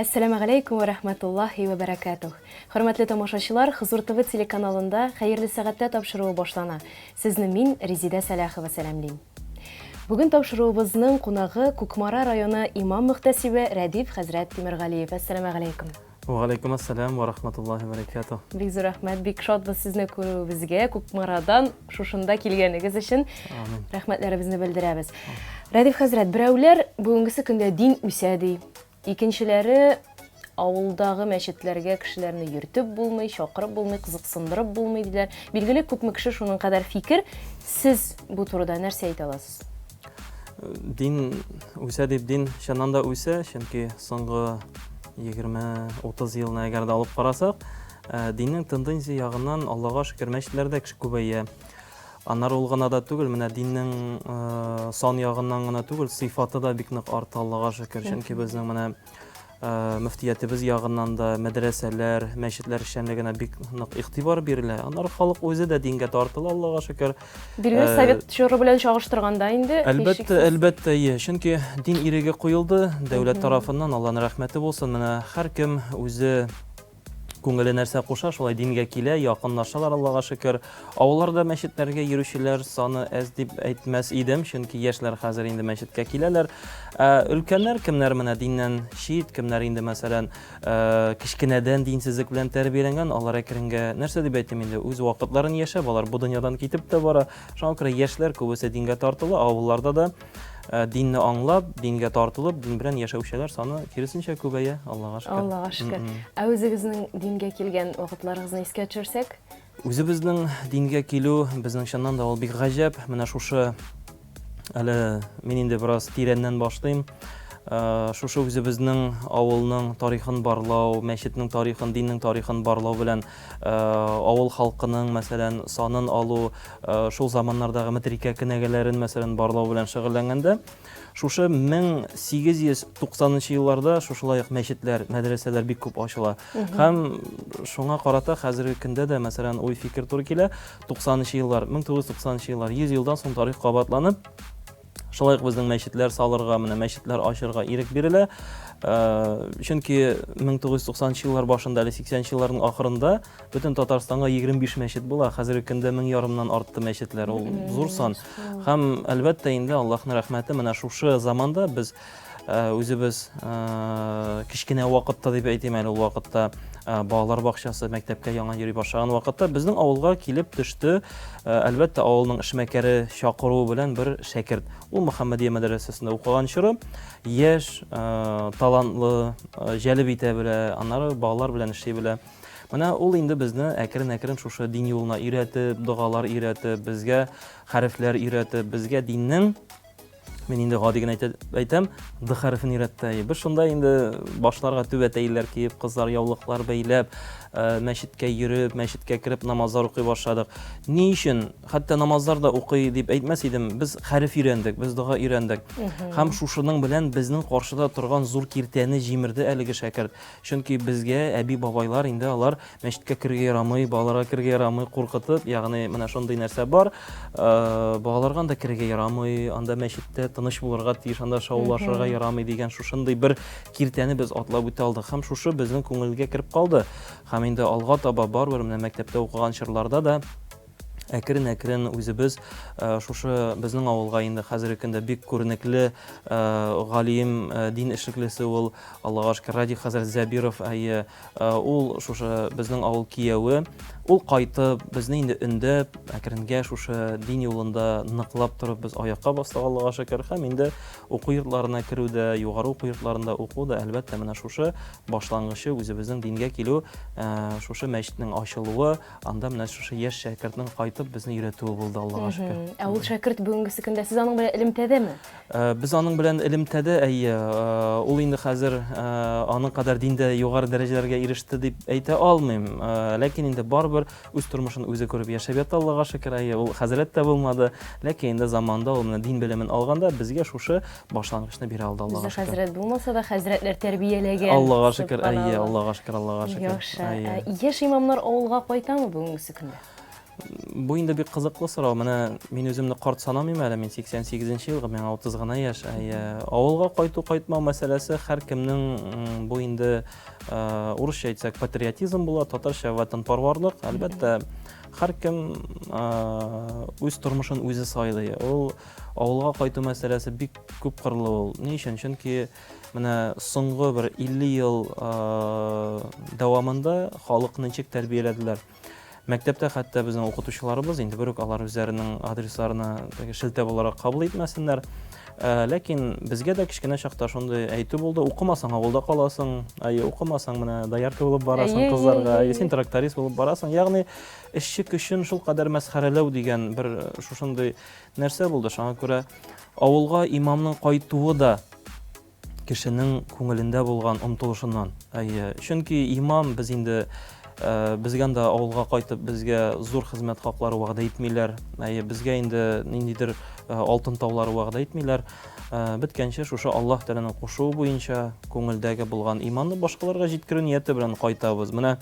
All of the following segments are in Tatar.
Әссәламәгаләйкүм вә рәхмәтуллаһи вә бәрәкәтүһ. Хөрмәтле тамашачылар, Хозур ТВ телеканалында Хәерле сәгатьтә тапшыруы башлана. Сезне мин, Резидә Сәләхова сәламлим. Бүген тапшыруыбызның кунагы Кукмара районы имам-мөхтәсибе Рәдиф хәзрәт Тимергалиев. Әссәламәгаләйкүм. Вәгаләйкүм әссәлам вә рахматуллаһи вә бәрәкәтүһ. Бик зур рәхмәт, бик шатбыз сезне күрүебезгә, Кукмарадан шушында килгәнегез өчен. Амин. Рәхмәтләребезне белдерәбез. Рәдиф хәзрәт, берәүләр бүгенгесе көндә дин үсә ди. Икенчеләре авылдагы мәчетләргә кешеләрне йөртеп булмый, чакырып булмый, кызыксындырып булмый диләр. Билгеле, күпме кеше шуның кадәр фикер. Сез бу турыда нәрсә әйтә аласыз? Дин үсә дип дин чыннан да үсә, чөнки соңгы 20-30 елны әгәр дә алып карасак, э, диннең тенденция ягыннан Аллага шөкер мәчетләрдә кеше күбәя. Аннары ул гына да түгел, менә диннең э, сан ягыннан гына түгел, сыйфаты да бик нык арта, Аллага шөкер. Чөнки безнең менә э, мөфтиятебез ягыннан да мәдрәсәләр, мәчетләр эшчәнлегенә бик нык игътибар бирелә. Аннары халык үзе дә дингә тартыла, Аллага шөкер. Билгеле, э, совет чоры белән чагыштырганда инде. Әлбәттә, әлбәттә, ие. Чөнки дин иреге куелды дәүләт тарафыннан, Алланың рәхмәте булсын. Менә һәркем үзе күңеле нәрсә куша, шулай дингә килә, якынлашалар, Аллага шөкер. Авылларда мәчетләргә йөрүчеләр саны әз дип әйтмәс идем, чөнки яшьләр хәзер инде мәчеткә киләләр. Ә өлкәннәр кемнәр менә диннән чит, кемнәр инде мәсәлән, э, кечкенәдән динсезлек белән тәрбияләнгән, алар әкренгә, нәрсә дип әйтим инде, үз вакытларын яшәп, алар бу дөньядан китеп тә бара. Шуңа күрә яшьләр күбесе дингә тартыла, авылларда да Э, динне аңлап, дингә тартылып, дин белән яшәүчеләр саны киресенчә күбәя, Аллага шөкер. Аллага шөкер. Ә үзегезнең дингә килгән вакытларыгызны искә төшерсәк? Үзебезнең дингә килү безнең чыннан да ул бик гаҗәп. Менә шушы әле мин инде бераз тирәннән башлыйм. Э, шушы үзебезнең авылның тарихын барлау, мәчетнең тарихын, диннең тарихын барлау белән э, авыл халкының, мәсәлән, санын алу, Э, шул заманнардагы метрикә кенәгәләрен мәсәлән барлау белән шөгыльләнгәндә шушы 1890 елларда шушылай ук мәчетләр, мәдрәсәләр бик күп ачыла. Һәм шуңа карата хәзерге көндә дә мәсәлән уй фикер туры килә. 90 еллар, 1990 еллар, 100 елдан соң тарих кабатланып, Шулай ук безнең мәчетләр салырга, менә мәчетләр ачырга ирек бирелә. Э, чөнки 1990 еллар башында әле 80 елларның ахырында бөтен Татарстанга 25 мәчет була. Хәзерге көндә 1000 ярымнан артты мәчетләр. Ул зур сан. Һәм әлбәттә инде Аллаһның рәхмәте менә шушы заманда без Э, үзебез э, кечкенә вакытта дип әйтим әле ул вакытта э, балалар бакчасы мәктәпкә яңа йөри башлаган вакытта безнең авылга килеп төште әлбәттә авылның эшмәкәре чакыруы белән бер шәкерт ул Мөхәммәдия мәдрәсәсендә укыган чоры яшь талантлы җәлеп итә белә аннары балалар белән эшли белә менә ул инде безне әкрен-әкрен шушы дин юлына өйрәтеп догалар өйрәтеп безгә хәрефләр өйрәтеп безгә диннең Мин инде гади генә әйтәм, Д хәрефен өйрәтте. Без шунда инде башларга түбәтәйләр киеп, кызлар яулыклар бәйләп, э, мәчеткә йөреп, мәчеткә кереп намазлар укый башладык. Ни өчен? Хәтта намазлар да укый дип әйтмәс идем. Без хәреф өйрәндек, без дога өйрәндек. Һәм шушының белән безнең каршыда торган зур киртәне җимерде әлеге шәкерт. Чөнки безгә әби-бабайлар инде алар Мәчеткә керергә ярамый, балаларга керергә ярамый, куркытып, ягъни менә шундый нәрсә бар. Э, балаларга анда керергә ярамый, анда мәчеттә тыныч булырга тиеш, анда шаулашырга ярамый дигән шушындый бер киртәне без атлап үтә алдык. Һәм шушы безнең күңелгә кереп калды. Һәм инде алга таба барыбер менә мәктәптә укыган чорларда да әкрен-әкрен үзебез э, шушы безнең авылга инде хәзерге көндә бик күренекле э, галим, дин эшлеклесе ул, Аллага шөкер, Радик хәзрәт Зәбиров, әйе, Э, ул шушы безнең авыл кияве. Ул кайтып, безне инде өндәп, әкренгә шушы дин юлында ныклап торып без аякка бастык, Аллага шөкер. Һәм инде уку йортларына керү дә, югары уку йортларында уку да, әлбәттә, менә шушы башлангычы үзебезнең дингә килү, э, шушы мәчетнең ачылуы, анда менә шушы яшь шәкертнең кайтып безне өйрәтүе булды, Аллага шөкер. Ә ул шәкерт бүгенгесе көндә сез аның белән элемтәдәме? Э, без аның белән элемтәдә, әйе, э, ул инде хәзер э, аның кадәр диндә югары дәрәҗәләргә иреште дип әйтә алмыйм. Ләкин инде барыбер үз тормышын үзе күреп яшәп ята, Аллага шөкер, әйе, ул хәзрәт тә булмады. Ләкин инде заманда ул менә дин белемен алганда безгә шушы башлангычны бирә алды, Аллага шөкер. Хәзрәт булмаса да, хәзрәтләр тәрбияләгән. Аллага шөкер, әйе, Аллага шөкер, Аллага шөкер. Яхшы. Яшь имамнар авылга кайтамы бүгенгесе көндә? Бу инде бик кызыклы сорау. Менә мин үземне карт санамыйм әле, мин 88 нче елгы, миңа 30 гына яшь. Әйе, авылга кайту-кайтмау мәсьәләсе һәркемнең бу инде урысча әйтсәк патриотизм була, татарча ватанпарварлык. Әлбәттә, һәркем үз тормышын үзе сайлый. Ул авылга кайту мәсьәләсе бик күп кырлы ул. Ни өчен? Чөнки менә соңгы бер 50 ел дәвамында халыкны ничек тәрбияләделәр. Мәктәптә хәтта безнең укытучыларыбыз, инде берүк алар үзләренең адресларына теге шелтә буларак кабул итмәсеннәр. Э, ләкин безгә дә кечкенә чакта шундый әйтү булды, укымасаң авылда каласың, әйе, укымасаң менә доярка булып барасың кызларга, әйе, син тракторист булып барасың. Ягъни эшче көчен шул кадәр мәсхәрәләү дигән бер шушындый нәрсә булды. Шуңа күрә авылга имамның кайтуы да кешенең күңелендә булган омтылышыннан. Әйе, чөнки имам без инде э, безгә анда авылга кайтып безгә зур хезмәт хаклары вәгъдә итмиләр. Әйе, безгә инде ниндидер э, алтын таулары вәгъдә итмиләр. Э, беткәнче шушы Аллаһ Тәгаләнең кушуы буенча күңелдәге булган иманны башкаларга җиткерү нияте белән кайтабыз. Менә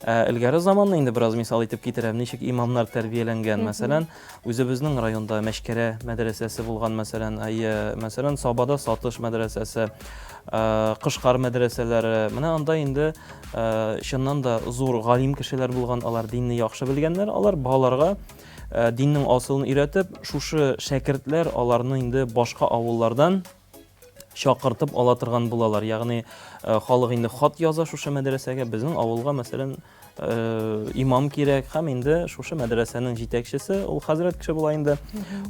Ә элгәре заманны инде бераз мисал итеп китерәм, ничек имамнар тәрбияләнгән, мәсәлән, үзебезнең районда Мәчкәрә мәдрәсәсе булган, мәсәлән, әйе, мәсәлән, Сабада Сатыш мәдрәсәсе, Кышкар мәдрәсәләре. Менә анда инде чыннан да зур галим кешеләр булган, алар динне яхшы белгәннәр, алар балаларга диннең асылын өйрәтеп, шушы шәкертләр аларны инде башка авыллардан чакыртып ала торган булалар. Ягъни э, халык инде хат яза шушы мәдрәсәгә, безнең авылга, мәсәлән, э, имам кирәк һәм инде шушы мәдрәсәнең җитәкчесе, ул хәзрәт кеше була инде.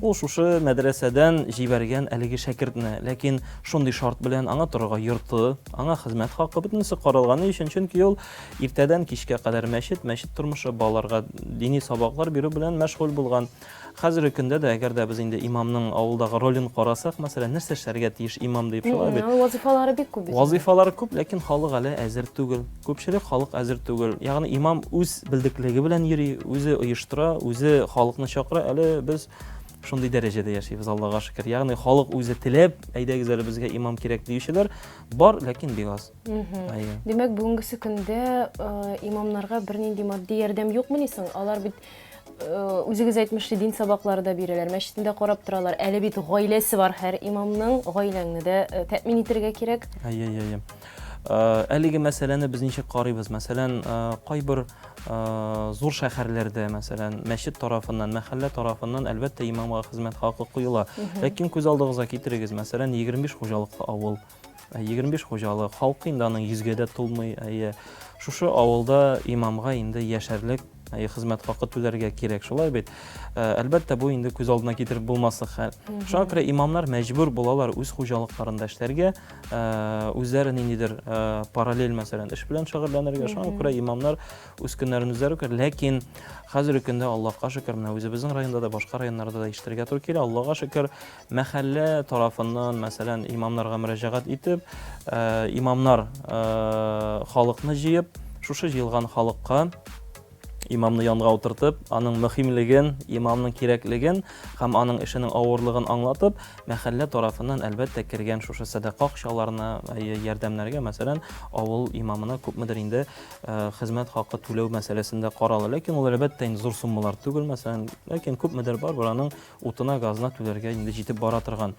Ул шушы мәдрәсәдән җибәргән әлеге шәкертне. Ләкин шундый шарт белән аңа торырга йорты, аңа хезмәт хакы бөтенесе каралган. Ни өчен? Чөнки ул иртәдән кичкә кадәр мәчет, мәчет тормышы, балаларга дини сабаклар бирү белән мәшгуль булган. Хәзерге көндә дә, әгәр дә без инде имамның авылдагы ролен карасак, мәсәлән, нәрсә эшләргә тиеш имам дип шулай бит. Вазифалары бик күп бит. Вазифалары күп, ләкин халык әле әзер түгел. Күпчелек халык әзер түгел. Ягъни имам үз белдеклеге белән йөри, үзе оештыра, үзе халыкны чакыра. Әле без шундый дәрәҗәдә яшибез, Аллага шөкер. Ягъни халык үзе теләп, әйдәгез әле безгә имам кирәк диючеләр бар, ләкин бик аз. Димәк, бүгенгесе көндә э, имамнарга бернинди матди ярдәм юкмыни соң? Алар бит Э, үзегез әйтмешли дин сабаклары да бирәләр, мәчетне дә карап торалар. Әле бит гаиләсе бар һәр имамның, гаиләңне дә э, тәэмин итәргә кирәк. Әйе, әйе, әйе. Э, әлеге мәсьәләне без ничек карыйбыз? Мәсәлән, кайбер зур шәһәрләрдә, мәсәлән, мәчет тарафыннан, мәхәллә тарафыннан, әлбәттә, имамга хезмәт хакы куела. Ләкин күз алдыгызга китерегез, мәсәлән, 25 хуҗалыклы авыл. 25 хуҗалык, халкы инде аның йөзгә дә тулмый. Әйе, шушы авылда имамга инде яшәрлек әйе, хезмәт хакы түләргә кирәк, шулай бит? Э, әлбәттә, бу инде күз алдына китереп булмаслык хәл. Шуңа күрә имамнар мәҗбүр булалар үз хуҗалыкларында эшләргә, э, үзләре ниндидер э, параллель, мәсәлән, эш белән шөгыльләнергә. Шуңа күрә имамнар үз көннәрен үзләре күрә. Ләкин хәзерге көндә Аллаһка шөкер, менә үзебезнең районда да, башка районнарда да ишетергә туры килә. Аллаһка шөкер, Мәхәллә тарафыннан, мәсәлән, имамнарга мөрәҗәгать итеп, э, имамнар э, халыкны җыеп, шушы җыелган халыкка имамны янга утыртып, аның мөһимлеген, имамның кирәклеген һәм аның эшенең авырлыгын аңлатып, мәхәллә тарафыннан әлбәттә кергән шушы сәдака акчаларына, э, ярдәмнәргә, мәсәлән, авыл имамына күпмедер инде хезмәт хакы түләү мәсьәләсендә карала. Ләкин ул әлбәттә инде зур суммалар түгел, мәсәлән, ләкин күпмедер барыбер аның утына, газына түләргә инде җитеп бара торган.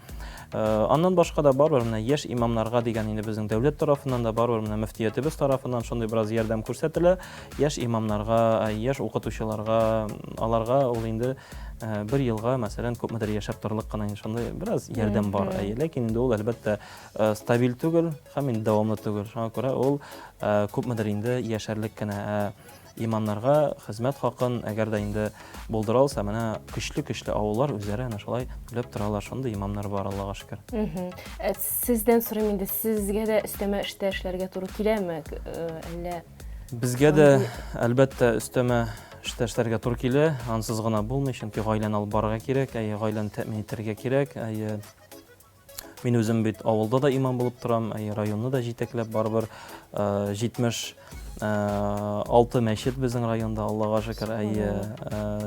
Э, аннан башка да барыбер менә яшь имамнарга дигән инде безнең дәүләт тарафыннан да барыбер менә мөфтиятебез тарафыннан шундый бераз ярдәм күрсәтелә. Яшь имамнарга, э, яшь укытучыларга, аларга ул инде э, бер елга, мәсәлән, күпмедер яшәп торырлык кына инде шундый бераз ярдәм бар. Ләкин инде ул әлбәттә стабиль түгел һәм инде дәвамлы түгел. Шуңа күрә ул күпмедер инде яшәрлек кенә. Имамнарга хезмәт хакын, әгәр дә инде булдыра алса, менә көчле-көчле авыллар үзләре әнә шулай түләп торалар. Шундый имамнар бар, Аллага шөкер. Ә сездән сорыйм инде, сезгә дә өстәмә эштә эшләргә туры киләме, э, әллә? Безгә дә, әлбәттә, өстәмә эштә эшләргә туры килә. Ансыз гына булмый, чөнки гаиләне алып барырга кирәк, әйе, гаиләне тәэмин итәргә кирәк, әйе. Мин үзем бит авылда да имам булып торам, әйе, районны да җитәкләп барыбер 70 э, 6 мәчет безнең районда, Аллага шөкер, әйе,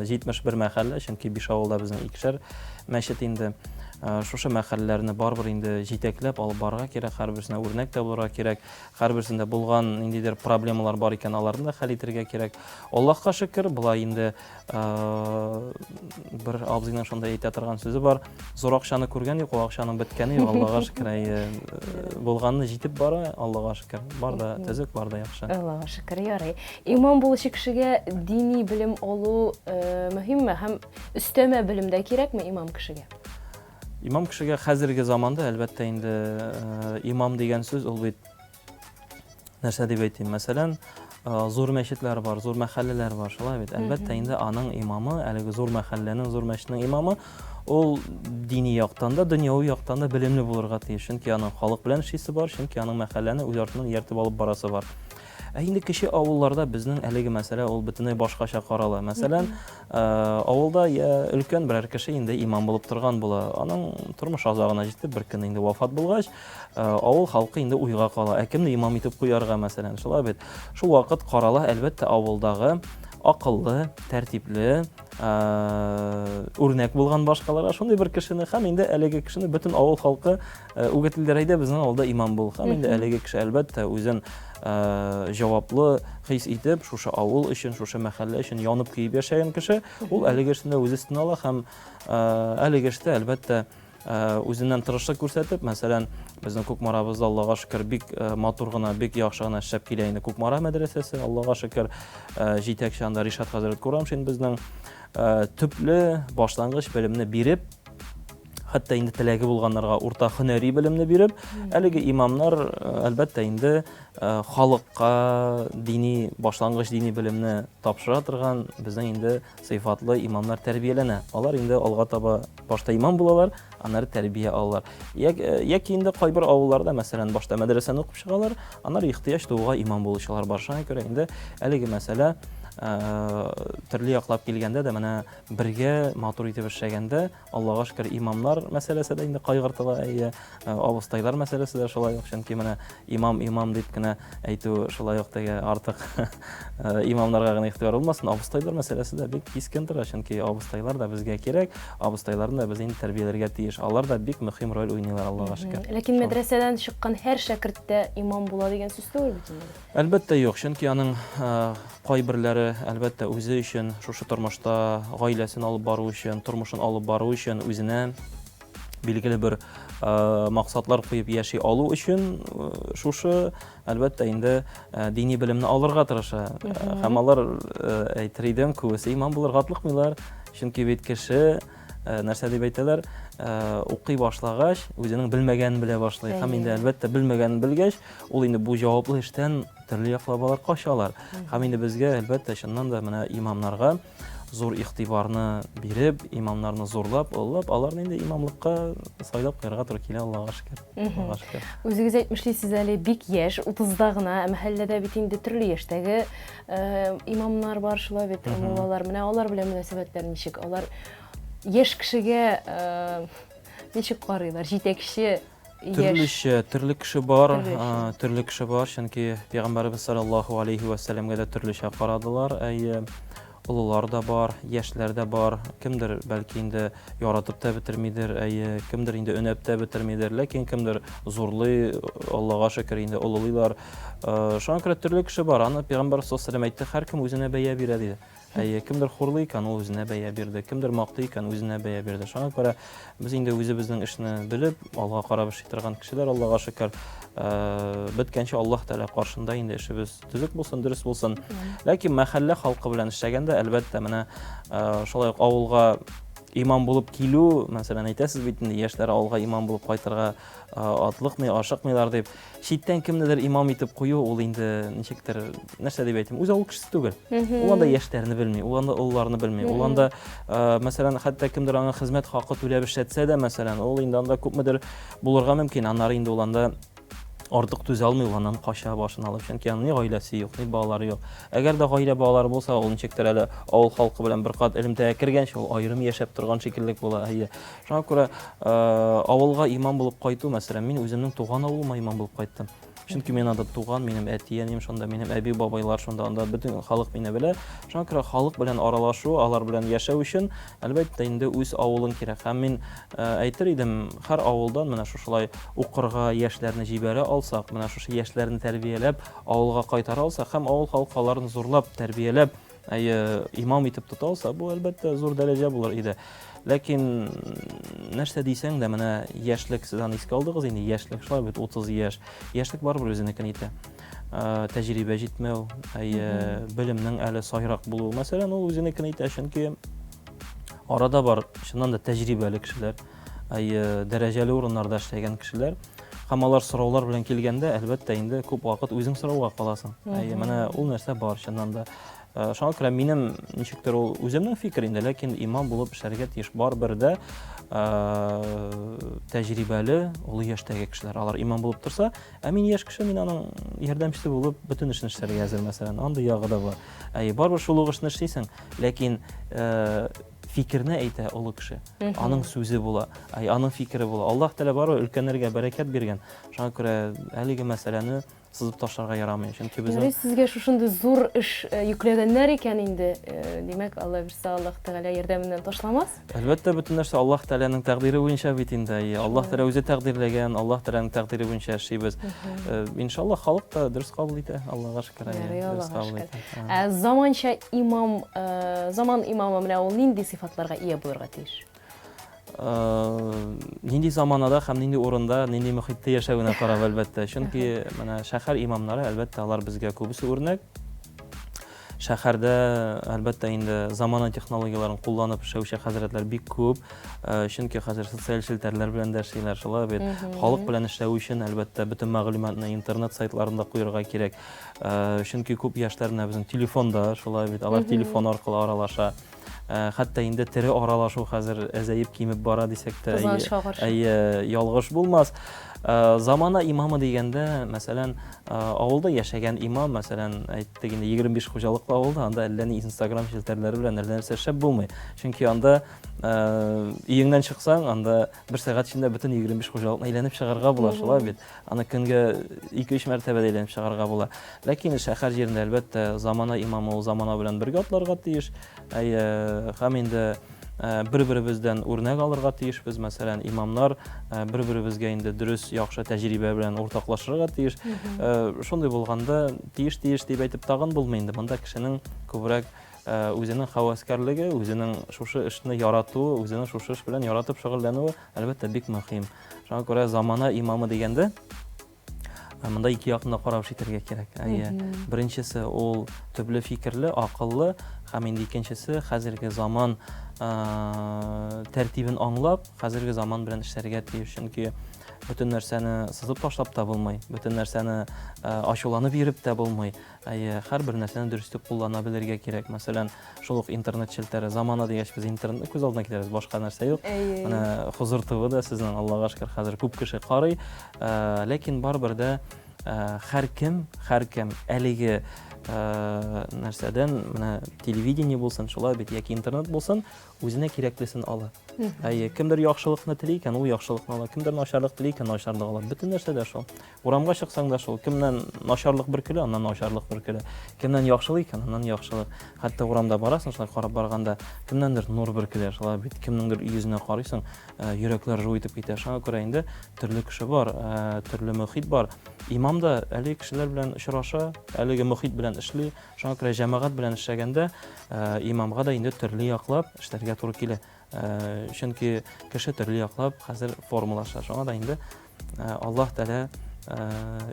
71 мәхәллә, чөнки 5 авылда безнең икешәр мәчет инде. Шушы мәхәлләләрне барыбер инде җитәкләп алып барырга кирәк, һәрберсенә үрнәк тә булырга кирәк, һәрберсендә булган ниндидер проблемалар бар икән, аларны да хәл итәргә кирәк. Аллаһка шөкер, болай инде бер абзыйның шундай әйтә торган сүзе бар. Зур акчаны күргән юк, ул акчаның беткәне юк, Аллага шөкер, әйе, булганны җитеп бара, Аллага шөкер. Бар да төзек, бар да яхшы. Аллага шөкер, ярый. Имам булучы кешегә дини белем алу мөһимме һәм өстәмә белем дә кирәкме имам кешегә? Имам кешегә хәзерге заманда, әлбәттә инде, имам дигән сүз ул бит нәрсә дип әйтим, мәсәлән, зур мәчетләр бар, зур мәхәлләләр бар, шулай бит. Әлбәттә, инде аның имамы, әлеге зур мәхәлләнең, зур мәчетнең имамы, ул дини яктан да, дөньяви яктан да белемле булырга тиеш. Чөнки аның халык белән эшлисе бар, чөнки аның мәхәлләне үз артыннан ияртеп алып барасы бар. Ә инде кече авылларда безнең әлеге мәсьәлә ул бөтенләй башкача карала. Мәсәлән, авылда я өлкән берәр кеше инде имам булып торган була. Аның тормыш азагына җитеп, бер көн инде вафат булгач, авыл халкы инде уйга кала. Ә кемне имам итеп куярга, мәсәлән, шулай бит. Шул вакыт карала, әлбәттә, авылдагы акыллы, тәртипле, үрнәк булган башкаларга шундый бер кешене һәм инде әлеге кешене бөтен авыл халкы үгетлиләр, әйдә безнең авылда имам бул. Һәм инде әлеге кеше, әлбәттә, үзен җаваплы хис итеп, шушы авыл өчен, шушы мәхәллә өчен янып көеп яшәгән кеше, ул әлеге эшне үз өстенә ала һәм әлеге эштә, әлбәттә, үзеннән тырышлык күрсәтеп, мәсәлән, безнең Кукмарабызда, Аллага шөкер, бик матур гына, бик яхшы гына эшләп килә инде Кукмара мәдрәсәсе, Аллага шөкер, җитәкче анда Ришат хәзрәт Курамшин безнең төпле башлангыч белемне биреп, хәтта инде теләге булганнарга урта һөнәри белемне биреп, әлеге имамнар, әлбәттә, инде халыкка дини башлангыч дини белемне тапшыра торган безнең инде сыйфатлы имамнар тәрбияләнә. Алар инде алга таба башта имам булалар, аннары тәрбия алалар. Э, яки инде кайбер авылларда, мәсәлән, башта мәдрәсәне укып чыгалар, аннары ихтыяҗ тууга имам булучылар бар. Шуңа күрә инде әлеге мәсьәлә э, төрле яклап килгәндә дә менә бергә матур итеп эшләгәндә Аллага шөкер, имамнар мәсьәләсе дә инде кайгыртыла, әйе, э, абыстайлар мәсьәләсе дә шулай ук, чөнки менә имам имам дип кенә әйтү шулай ук теге артык э, имамнарга гына игътибар булмасын, абыстайлар мәсьәләсе дә бик кискен тора, чөнки абыстайлар да безгә кирәк, абыстайларны да без инде тәрбияләргә тиеш. Алар да бик мөһим роль уйныйлар, Аллага шөкер. Ләкин мәдрәсәдән чыккан һәр шәкерт тә имам була дигән сүз түгел бит инде. Әлбәттә, юк, чөнки аның кайберләре, әлбәттә, үзе өчен, шушы тормышта гаиләсен алып бару өчен, тормышын алып бару өчен, үзенә билгеле бер максатлар куеп яши алу өчен шушы, әлбәттә, инде дини белемне алырга тырыша. Һәм алар, әйтер идем, күбесе имам булырга атлыкмыйлар, чөнки бит кеше нәрсә дип әйтәләр, укый башлагач, үзенең белмәгәнен белә башлый. Һәм инде, әлбәттә, белмәгәнен белгәч, Ул инде бу җаваплы эштән төрле яклап алар качалар. Һәм инде безгә, әлбәттә, чыннан да менә имамнарга зур игътибарны биреп, имамнарны зурлап, олылап, аларны инде имамлыкка сайлап куярга туры килә, Аллага шөкер. Аллага шөкер. Үзегез әйтмешлисез әле, бик яшь, 30-да гына, мәхәлләдә бит инде төрле яшьтәге э, имамнар бар, шулай бит, муллалар. Менә алар белән мөнәсәбәтләр ничек? Алар яшь кешегә э, ничек карыйлар? Җитәкче Төрлечә, төрле кеше бар, төрле кеше бар, чөнки пәйгамбәребез саллаллаһу алейхи ва сәлләмгә дә төрлечә карадылар. Әйе, олылар да бар, яшьләр дә бар. Кемдер бәлки инде яратып та бетермидер, әйе, кемдер инде өнәп тә бетермидер, ләкин кемдер зурлый, Аллага шөкер, инде олылыйлар. Шуңа күрә төрле кеше бар. Аны пәйгамбәр саллаллаһу алейхи ва сәлләм әйтте, һәркем үзенә бәя бирә диде. Әйе, кемдер хурлый икән, ул үзенә бәя бирде, кемдер мактый икән, үзенә бәя бирде. Шуңа күрә без инде үзебезнең эшне белеп, алга карап эшли торган кешеләр, Аллага шөкер, э, беткәнче Аллаһ Тәгалә каршында инде эшебез төзек булсын, дөрес булсын. Ләкин мәхәллә халкы белән эшләгәндә, әлбәттә, менә э, шулай ук авылга имам булып килү, мәсәлән, әйтәсез бит инде, яшьләр авылга имам булып кайтырга э, атлыкмый, ашыкмыйлар дип. Читтән кемнедер имам итеп кую, ул инде ничектер, нәрсә дип әйтим, үз авыл кешесе түгел. Ул анда яшьләрне белми, ул анда олыларны белми. Ул анда, э, мәсәлән, хәтта кемдер аңа хезмәт хакы түләп эшләтсә дә, мәсәлән, ул инде анда күпмедер булырга мөмкин. Аннары инде ул анда артык түзә алмый, ул аннан кача башын алып, чөнки аның ни гаиләсе юк, ни балалары юк. Әгәр дә гаилә балалары булса, ул ничектер әле авыл халкы белән бер кат элемтәгә кергәнче, ул аерым яшәп торган шикелле була. Әйе. Шуңа күрә авылга имам булып кайту, мәсәлән, мин үземнең туган авылыма имам булып кайттым. Чөнки мин анда туган, минем әти-әнием шунда, минем әби-бабайлар шунда, анда бөтен халык мине белә. Шуңа күрә халык белән аралашу, алар белән яшәү өчен, әлбәттә, инде үз авылың кирәк. Һәм мин әйтер идем, һәр авылдан менә шушылай укырга яшьләрне җибәрә алсак, менә шушы яшьләрне тәрбияләп, авылга кайтара алсак һәм авыл халкы аларны зурлап, тәрбияләп, әйе, имам итеп тота алса, бу, әлбәттә, зур дәрәҗә булыр иде. Ләкин нәрсә дисәң дә, менә яшьлек, сез аны искә алдыгыз инде, яшьлек шулай бит, 30 яшь. Яшьлек барыбер үзенекен итә. Тәҗрибә җитмәү, әйе, белемнең әле сайрак булуы, мәсәлән, ул үзенекен итә, чөнки арада бар, чыннан да тәҗрибәле кешеләр, әйе, дәрәҗәле урыннарда эшләгән кешеләр. Һәм алар сораулар белән килгәндә, әлбәттә, инде күп вакыт үзең сорауга каласың. Әйе, менә ул нәрсә бар, чыннан да. Шуңа күрә минем ничектер ул үземнең фикер инде, ләкин имам булып эшләргә тиеш барыбер дә тәҗрибәле олы яшьтәге кешеләр. Алар имам булып торса, ә мин яшь кеше, мин аның ярдәмчесе булып бөтен эшне эшләргә әзер, мәсәлән. Андый ягы да бар. Әйе, барыбер шул ук эшне эшлисең, ләкин фикерне әйтә олы кеше. Аның сүзе була, аның фикере була. Аллаһ Тәгалә барыбер өлкәннәргә бәрәкәт биргән. Шуңа күрә әлеге мәсьәләне сызып ташларга ярамый. Чөнки безнең Ярый, сезгә шушындый зур эш э, йөкләгәннәр икән инде. Э, димәк, Алла бирсә, Аллаһ Тәгалә ярдәменнән ташламас. Әлбәттә, бөтен нәрсә Аллаһ Тәгаләнең тәкъдире буенча бит инде. Аллаһ Тәгалә үзе тәкъдирләгән, Аллаһ Тәгаләнең тәкъдире буенча эшлибез. Э, иншаллаһ, халык та дөрес кабул итә, Аллаһга шөкер. Ярый, Аллаһга шөкер. Ә заманча имам, заман имамы менә ул нинди сыйфатларга ия булырга тиеш? Нинди заманада һәм нинди урында, нинди мөхиттә яшәвенә карап, әлбәттә. Чөнки менә шәһәр имамнары, әлбәттә, алар безгә күбесе үрнәк. Шәһәрдә, әлбәттә, инде замана технологияләрен кулланып эшләүче хәзрәтләр бик күп. Чөнки хәзер социаль челтәрләр белән дә эшлиләр, шулай бит. Халык белән эшләү өчен, әлбәттә, бөтен мәгълүматны интернет сайтларында куярга кирәк. Чөнки күп яшьләр менә безнең телефонда, шулай бит, алар телефон аркылы аралаша. Хәтта инде тере аралашу хәзер әзәеп кимеп бара дисәк тә, әйе, ялгыш булмас. Замана имамы дигәндә, мәсәлән, авылда яшәгән имам, мәсәлән, әйттек инде 25 хуҗалыклы авылда, анда әллә ни Инстаграм челтәрләре белән әллә нәрсә эшләп булмый. Чөнки анда өеңнән чыксаң, анда бер сәгать эчендә бөтен 25 хуҗалыкны әйләнеп чыгарга була, шулай бит. Аны көнгә 2-3 мәртәбә дә әйләнеп чыгарга була. Ләкин шәһәр җирендә, әлбәттә, замана имамы ул замана белән бергә атларга тиеш. Әйе, һәм инде бер-беребездән үрнәк алырга тиешбез. Мәсәлән, имамнар бер-беребезгә инде дөрес, яхшы тәҗрибә белән уртаклашырга тиеш. Шундый булганда, тиеш-тиеш дип әйтеп тагын булмый инде. Монда кешенең күбрәк үзенең һәвәскәрлеге, үзенең шушы эшне яратуы, үзенең шушы эш белән яратып шөгыльләнүе, әлбәттә, бик мөһим. Шуңа күрә замана имамы дигәндә, монда ике якны да карап эш итәргә кирәк. Әйе. Беренчесе ул төпле фикерле, акыллы, һәм инде икенчесе хәзерге заман тәртибен аңлап, хәзерге заман белән эшләргә тиеш. Чөнки бөтен нәрсәне сызып ташлап та булмый, бөтен нәрсәне ачуланып йөреп тә булмый. Әйе, һәрбер нәрсәне дөрес итеп куллана белергә кирәк. Мәсәлән, шул ук интернет челтәре. Замана дигәч, без интернетны күз алдына китерәбез, башка нәрсә юк. Менә Хозур ТВ да сезнең, Аллага шөкер, хәзер күп кеше карый. Ләкин барыбер дә һәркем, һәркем әлеге нәрсәдән, менә телевидение булсын, шулай бит, яки интернет булсын, үзенә кирәклесен ала. Әйе, кемдер яхшылыкны тели икән, ул яхшылыкны ала, кемдер начарлык тели икән, начарлык ала. Бөтен нәрсә дә шул. Урамга чыксаң да шул, кемнән начарлык бөркелә, аннан начарлык бөркелә. Кемнән яхшылык икән, аннан яхшылык. Хәтта урамда барасың, шулай карап барганда, кемнәндер нур бөркелә, шулай бит, кемнеңдер йөзенә карыйсың, э, йөрәкләр жу итеп китә. Шуңа күрә инде төрле кеше бар, э, төрле мөхит бар. Имам да әлеге кешеләр белән очраша, әлеге мөхит белән эшли. Шуңа күрә җәмәгать белән эшләгәндә, э, имамга да инде төрле яклап эшләргә туры килә. Чөнки кеше төрле яклап хәзер формалаша. Шуңа да инде Аллаһ Тәгалә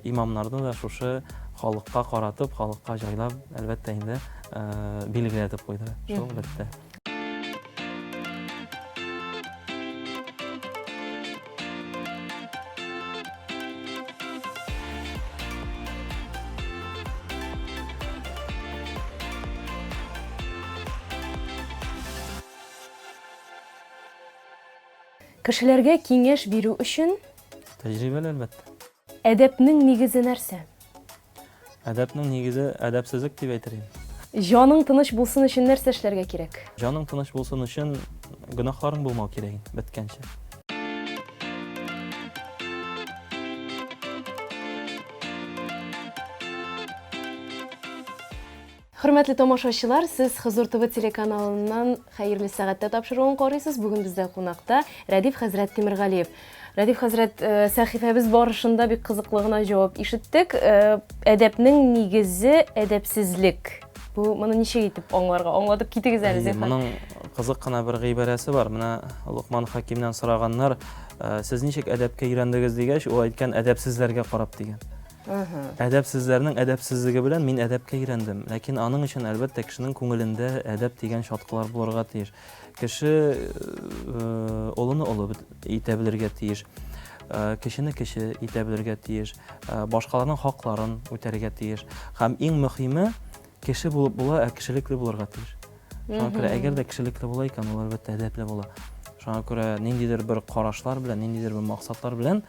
имамнарны да шушы халыкка каратып, халыкка җайлап, әлбәттә инде, билгеләтеп куйды. Шул бетте. Кешеләргә киңәш бирү өчен. Тәҗрибәле, әлбәттә. Әдәпнең нигезе нәрсә? Әдәпнең нигезе әдәпсезлек дип әйтер идем. Җаның тыныч булсын өчен нәрсә эшләргә кирәк? Җаның тыныч булсын өчен гөнаһларың булмау кирәк инде, беткәнче. Хөрмәтле тамашачылар, сез Хозур ТВ телеканалыннан Хәерле сәгатьтә тапшыруын карыйсыз. Бүген бездә кунакта Рәдиф хәзрәт Тимергалиев. Рәдиф хәзрәт, э, сәхифәбез барышында бик кызыклы гына җавап ишеттек. Э, әдәпнең нигезе әдәпсезлек. Бу моны ничек итеп аңларга? Аңлатып китегез әле, зинһар. Моның кызык кына бер гыйбарәсе бар. Менә Локман Хакимнән сораганнар, э, сез ничек әдәпкә өйрәндегез дигәч, ул әйткән әдәпсезләргә карап дигән. Әдәпсезләрнең әдәпсезлеге белән мин әдәпкә өйрәндем. Ләкин аның өчен, әлбәттә, кешенең күңелендә әдәп дигән чаткылар булырга тиеш. Кеше э, олыны олы итә белергә тиеш, э, кечене кече итә белергә тиеш, э, башкаларның хакларын үтәргә тиеш. Һәм иң мөһиме, кеше булып була, ә кешелекле булырга тиеш. Шуңа күрә әгәр дә кешелекле була икән, ул әлбәттә әдәпле була. Шуңа күрә ниндидер бер карашлар белән, ниндидер бер максатлар белән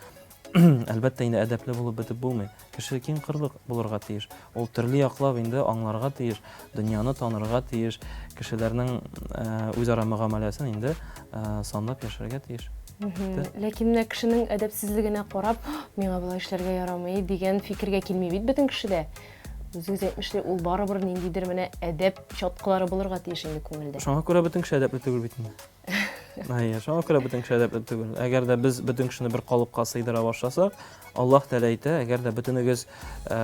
Әлбәттә, инде әдәпле булып бетеп булмый. Кеше киң кырлы булырга тиеш. Ул төрле яклап инде аңларга тиеш, дөньяны танырга тиеш, кешеләрнең э, үзара мөгамәләсен инде э, санлап яшәргә тиеш. Ләкин менә кешенең әдәпсезлегенә карап, миңа болай эшләргә ярамый дигән фикергә килми бит бөтен кеше дә. Үзегез әйтмешли, ул барыбер ниндидер менә әдәп чаткылары булырга тиеш инде күңелдә. Шуңа күрә бөтен кеше әдәпле түгел бит инде. Әйе, шуңа күрә бөтен кеше әдәпле түгел. Әгәр дә без бөтен кешене бер калыпка сыйдыра башласак, Аллаһ Тәгалә әйтә, әгәр дә бөтенегез э,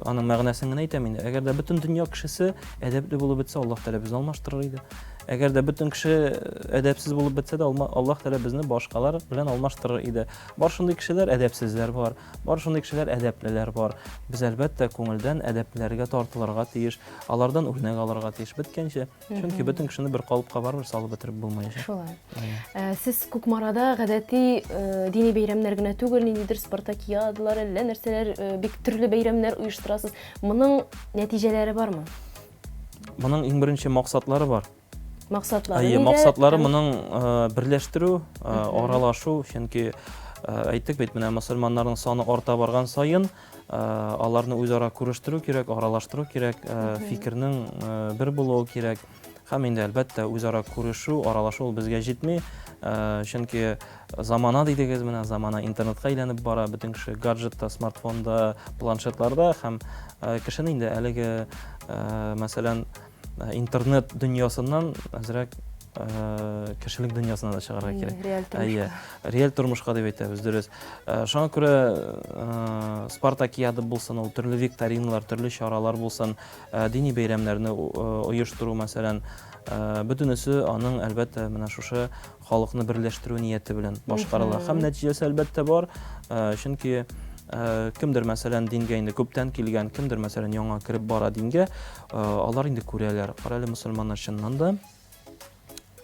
аның мәгънәсен генә әйтәм инде. Әгәр дә бөтен дөнья кешесе әдәпле булып бетсә, Аллаһ Тәгалә безне алмаштырыр иде. Әгәр дә бөтен кеше әдәпсез булып бетсә дә, Аллаһ Тәгалә безне башкалар белән алмаштырыр иде. Бар шундый кешеләр, әдәпсезләр бар. Бар шундый кешеләр, әдәплеләр бар. Без әлбәттә күңелдән әдәплеләргә тартылырга тиеш, алардан үрнәк алырга тиеш. Беткәнче Чөнки бөтен кешене бер калыпка барыбер салып бетереп булмаячак. Шулай. Ә, сез Кукмарада гадәти э, дини бәйрәмнәр генә түгел, ниндидер спартакиадалар, әллә нәрсәләр, э, бик төрле бәйрәмнәр оештырасыз. Моның нәтиҗәләре бармы? Моның иң беренче максатлары бар. Максатлары Әйе, максатлары моның э, берләштерү, аралашу, чөнки әйттек бит, менә мөселманнарның саны арта барган саен, Аларны үзара күрештерү кирәк, аралаштыру кирәк, фикернең бер булуы кирәк. Һәм инде әлбәттә үзара күрешү, аралашу ул безгә җитми. Чөнки замана дидегез менә, замана интернетка әйләнеп бара, бөтен кеше гаджетта, смартфонда, планшетларда һәм кешене инде әлеге, мәсәлән, интернет дөньясыннан әзрәк кешелек дөньясына да чыгарга кирәк. Реаль тормышка. Әйе, реаль тормышка дип әйтәбез, дөрес. Шуңа күрә спартакиада булсын, ул төрле викториналар, төрле чаралар булсын, дини бәйрәмнәрне оештыру, мәсәлән, бөтенесе аның, әлбәттә, менә шушы халыкны берләштерү нияте белән башкарыла. Һәм нәтиҗәсе, әлбәттә, бар, чөнки кемдер, мәсәлән, дингә инде күптән килгән, кемдер, мәсәлән, яңа кереп бара дингә, алар инде күрәләр. Кара әле, мөселманнар чыннан да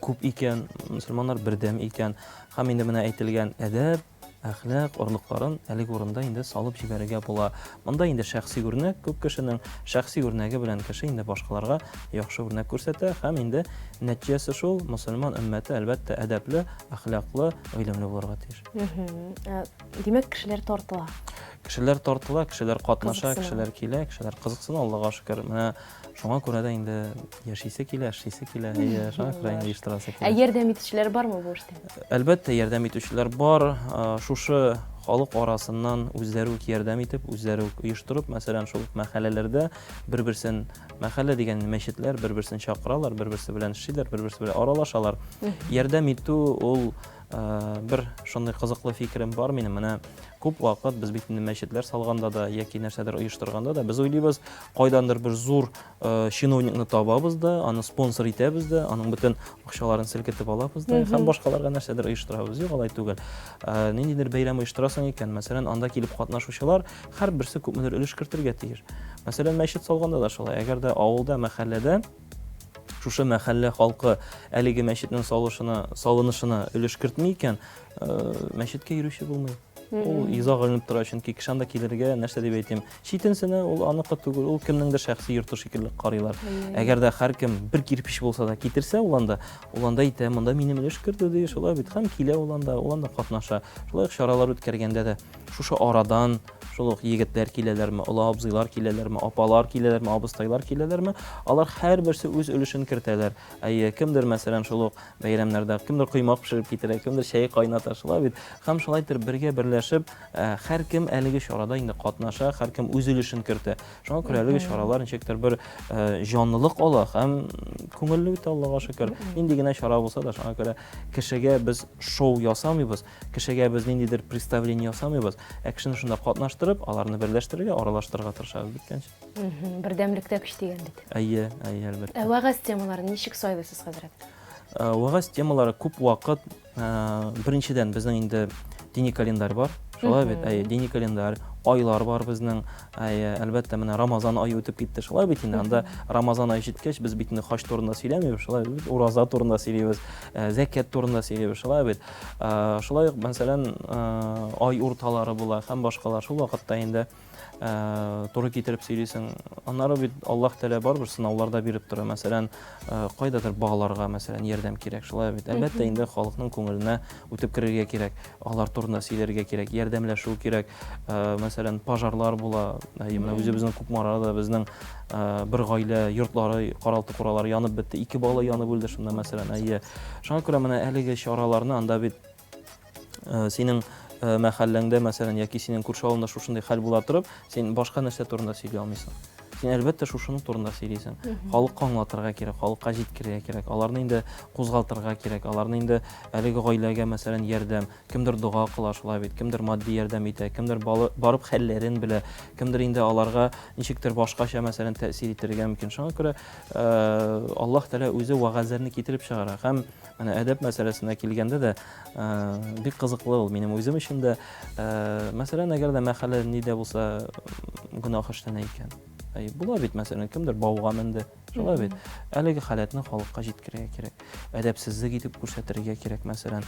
күп икән, мөселманнар бердәм икән. Һәм инде менә әйтелгән әдәп, әхлак орлыкларын әлеге урында инде салып җибәрергә була. Монда инде шәхси үрнәк, күп кешенең шәхси үрнәге белән кеше инде башкаларга яхшы үрнәк күрсәтә һәм инде нәтиҗәсе шул, мөселман өммәте әлбәттә әдәпле, әхлаклы, гыйлемле булырга тиеш. Ә, димәк, кешеләр тартыла. Кешеләр тартыла, кешеләр катнаша, кешеләр килә, кешеләр кызыксына, Аллага шөкер. Менә шуңа күрә дә инде яшисе килә, эшлисе килә, әйе, шуңа күрә инде оештырасы килә. Ә ярдәм итүчеләр бармы бу эштә? Әлбәттә, ярдәм итүчеләр бар. Шушы халык арасыннан үзләре үк ярдәм итеп, үзләре үк оештырып, мәсәлән, шул ук мәхәлләләрдә бер-берсен, мәхәллә дигән мәчетләр бер-берсен чакыралар, бер-берсе белән эшлиләр, бер-берсе белән аралашалар. Ярдәм итү ул бер шундый кызыклы фикерем бар минем. Менә күп вакыт без бит инде мәчетләр салганда да яки нәрсәдер оештырганда да без уйлыйбыз, кайдандыр бер зур э, чиновникны табабыз да, аны спонсор итәбез дә, аның бөтен акчаларын селкетеп алабыз да һәм башкаларга нәрсәдер оештырабыз. Юк, алай түгел. Э, ниндидер бәйрәм оештырасың икән, мәсәлән, анда килеп катнашучылар һәрберсе күпмедер өлеш кертергә тиеш. Мәсәлән, мәчет салганда да шулай. Әгәр дә авылда, мәхәлләдә шушы мәхәллә халкы әлеге мәчетнең салышына, салынышына өлеш кертми икән, э, мәчеткә йөрүче булмый. Ул йозак эленеп тора, чөнки кеше анда килергә, нәрсә дип әйтим, читенсенә, ул аныкы түгел, ул кемнеңдер шәхси йорты шикелле карыйлар. Әгәр дә һәркем бер кирпич булса да китерсә ул анда, ул анда әйтә, монда минем өлеш керде ди, шулай бит, һәм килә ул анда, ул анда катнаша. Шулай ук чаралар үткәргәндә дә шушы арадан Шул ук егетләр киләләрме, олы абзыйлар киләләрме, апалар киләләрме, абыстайлар киләләрме, алар һәрберсе үз өлешен кертәләр. Әйе, кемдер, мәсәлән, шул ук бәйрәмнәрдә кемдер коймак пешереп китерә, кемдер чәй кайната, шулай бит. Һәм шулай итеп бергә берләшеп, һәркем әлеге чарада инде катнаша, һәркем үз өлешен кертә. Шуңа күрә әлеге чаралар ничектер бер җанлылык ала һәм күңелле үтә, Аллага шөкер. Нинди генә чара булса да, шуңа күрә кешегә без шоу ясамыйбыз, кешегә без ниндидер представление ясамыйбыз, ә кешене шунда катнаштырып, аларны берләштерергә, аралаштырырга тырышабыз беткәнче. Бердәмлектә көч дигән бит. Әйе, әйе, әлбәттә. Ә вәгазь темаларын ничек сайлыйсыз, хәзрәт? Вәгазь темалары күп вакыт, беренчедән, безнең инде дини календарь бар. Шулай бит, әйе, дини календарь, айлар бар безнең. Әйе, әлбәттә, менә Рамазан ае үтеп китте. Шулай бит инде, анда Рамазан ае җиткәч, без бит инде хаҗ турында сөйләмибез, шулай бит, ураза турында сөйлибез, зәкят турында сөйлибез, шулай бит. Шулай ук, мәсәлән, ай урталары була һәм башкалар. Шул вакытта инде туры китереп сөйлисең. Аннары бит Аллаһ Тәгалә барыбер сынаулар да биреп тора. Мәсәлән, кайдадыр балаларга, мәсәлән, ярдәм кирәк. Шулай бит. Әлбәттә, инде халыкның күңеленә үтеп керергә кирәк. Алар турында сөйләргә кирәк, ярдәмләшү кирәк. Мәсәлән, пожарлар була. Менә үзебезнең Кукмарада безнең бер гаилә йортлары, каралты-куралары янып бетте. Ике бала янып үлде шунда, мәсәлән. Әйе. Шуңа күрә менә әлеге чараларны анда бит синең мәхәлләңдә, мәсәлән, яки синең күрше авылында шушындый хәл була торып, син башка нәрсә турында сөйли алмыйсың. Син әлбәттә шушының турында сөйлисең. Халыкка аңлатырга кирәк, халыкка җиткерергә кирәк, аларны инде кузгалтырга кирәк, аларны инде әлеге гаиләгә, мәсәлән, ярдәм, кемдер дога кыла шулай бит, кемдер матди ярдәм итә, кемдер барып хәлләрен белә, кемдер инде аларга ничектер башкача, мәсәлән, тәэсир итәргә мөмкин. Шуңа күрә Аллаһ Тәгалә үзе вәгазьләрне китереп чыгара. Һәм менә әдәп мәсьәләсенә килгәндә дә бик кызыклы ул минем үзем өчен дә. Мәсәлән, әгәр дә мәхәллә ни дә булса гөнаһ эшләнә икән. Әй, була бит, мәсәлән, кемдер бауга менде. Шулай бит. Әлеге халәтне халыкка җиткерергә кирәк. Әдәпсезлек итеп күрсәтергә кирәк, мәсәлән,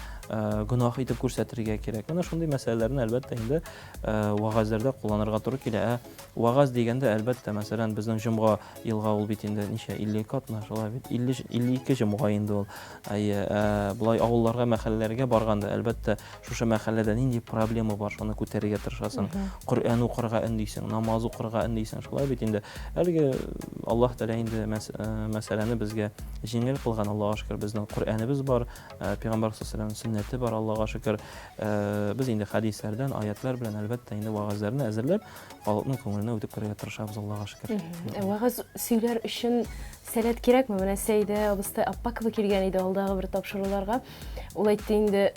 гөнаһ итеп күрсәтергә кирәк. Менә шундый мәсьәләләрне, әлбәттә, инде вәгазьләрдә кулланырга туры килә. Ә вәгазь дигәндә, әлбәттә, мәсәлән, безнең җомга Елга ул бит инде ничә, 52 атна, шулай бит, 50, 52 җомга инде ул. Әйе, ә, болай авылларга, мәхәлләләргә барганда, әлбәттә, шушы мәхәлләдә нинди проблема бар, шуны күтәрергә тырышасың. Коръән укырга өндисең, намаз укырга өндисең, шулай бит инде. Әлеге Аллаһ Тәгалә инде мәсьәләне безгә җиңел кылган, Аллаһка шөкер, безнең Коръәнебез бар, Пәйгамбәр саллаллаһу алейһи сөннәте бар, Аллаһка шөкер. Без инде хәдисләрдән, аятлар белән, әлбәттә, инде вәгазьләрне әзерләп, Халыкның күңеленә үтеп керергә тырышабыз, Аллага шөкер. Ә вәгазь сөйләр өчен сәләт кирәкме? Менә Сәйдә абыстай Аппакова килгән иде алдагы бер тапшыруларга. Ул әйтте инде,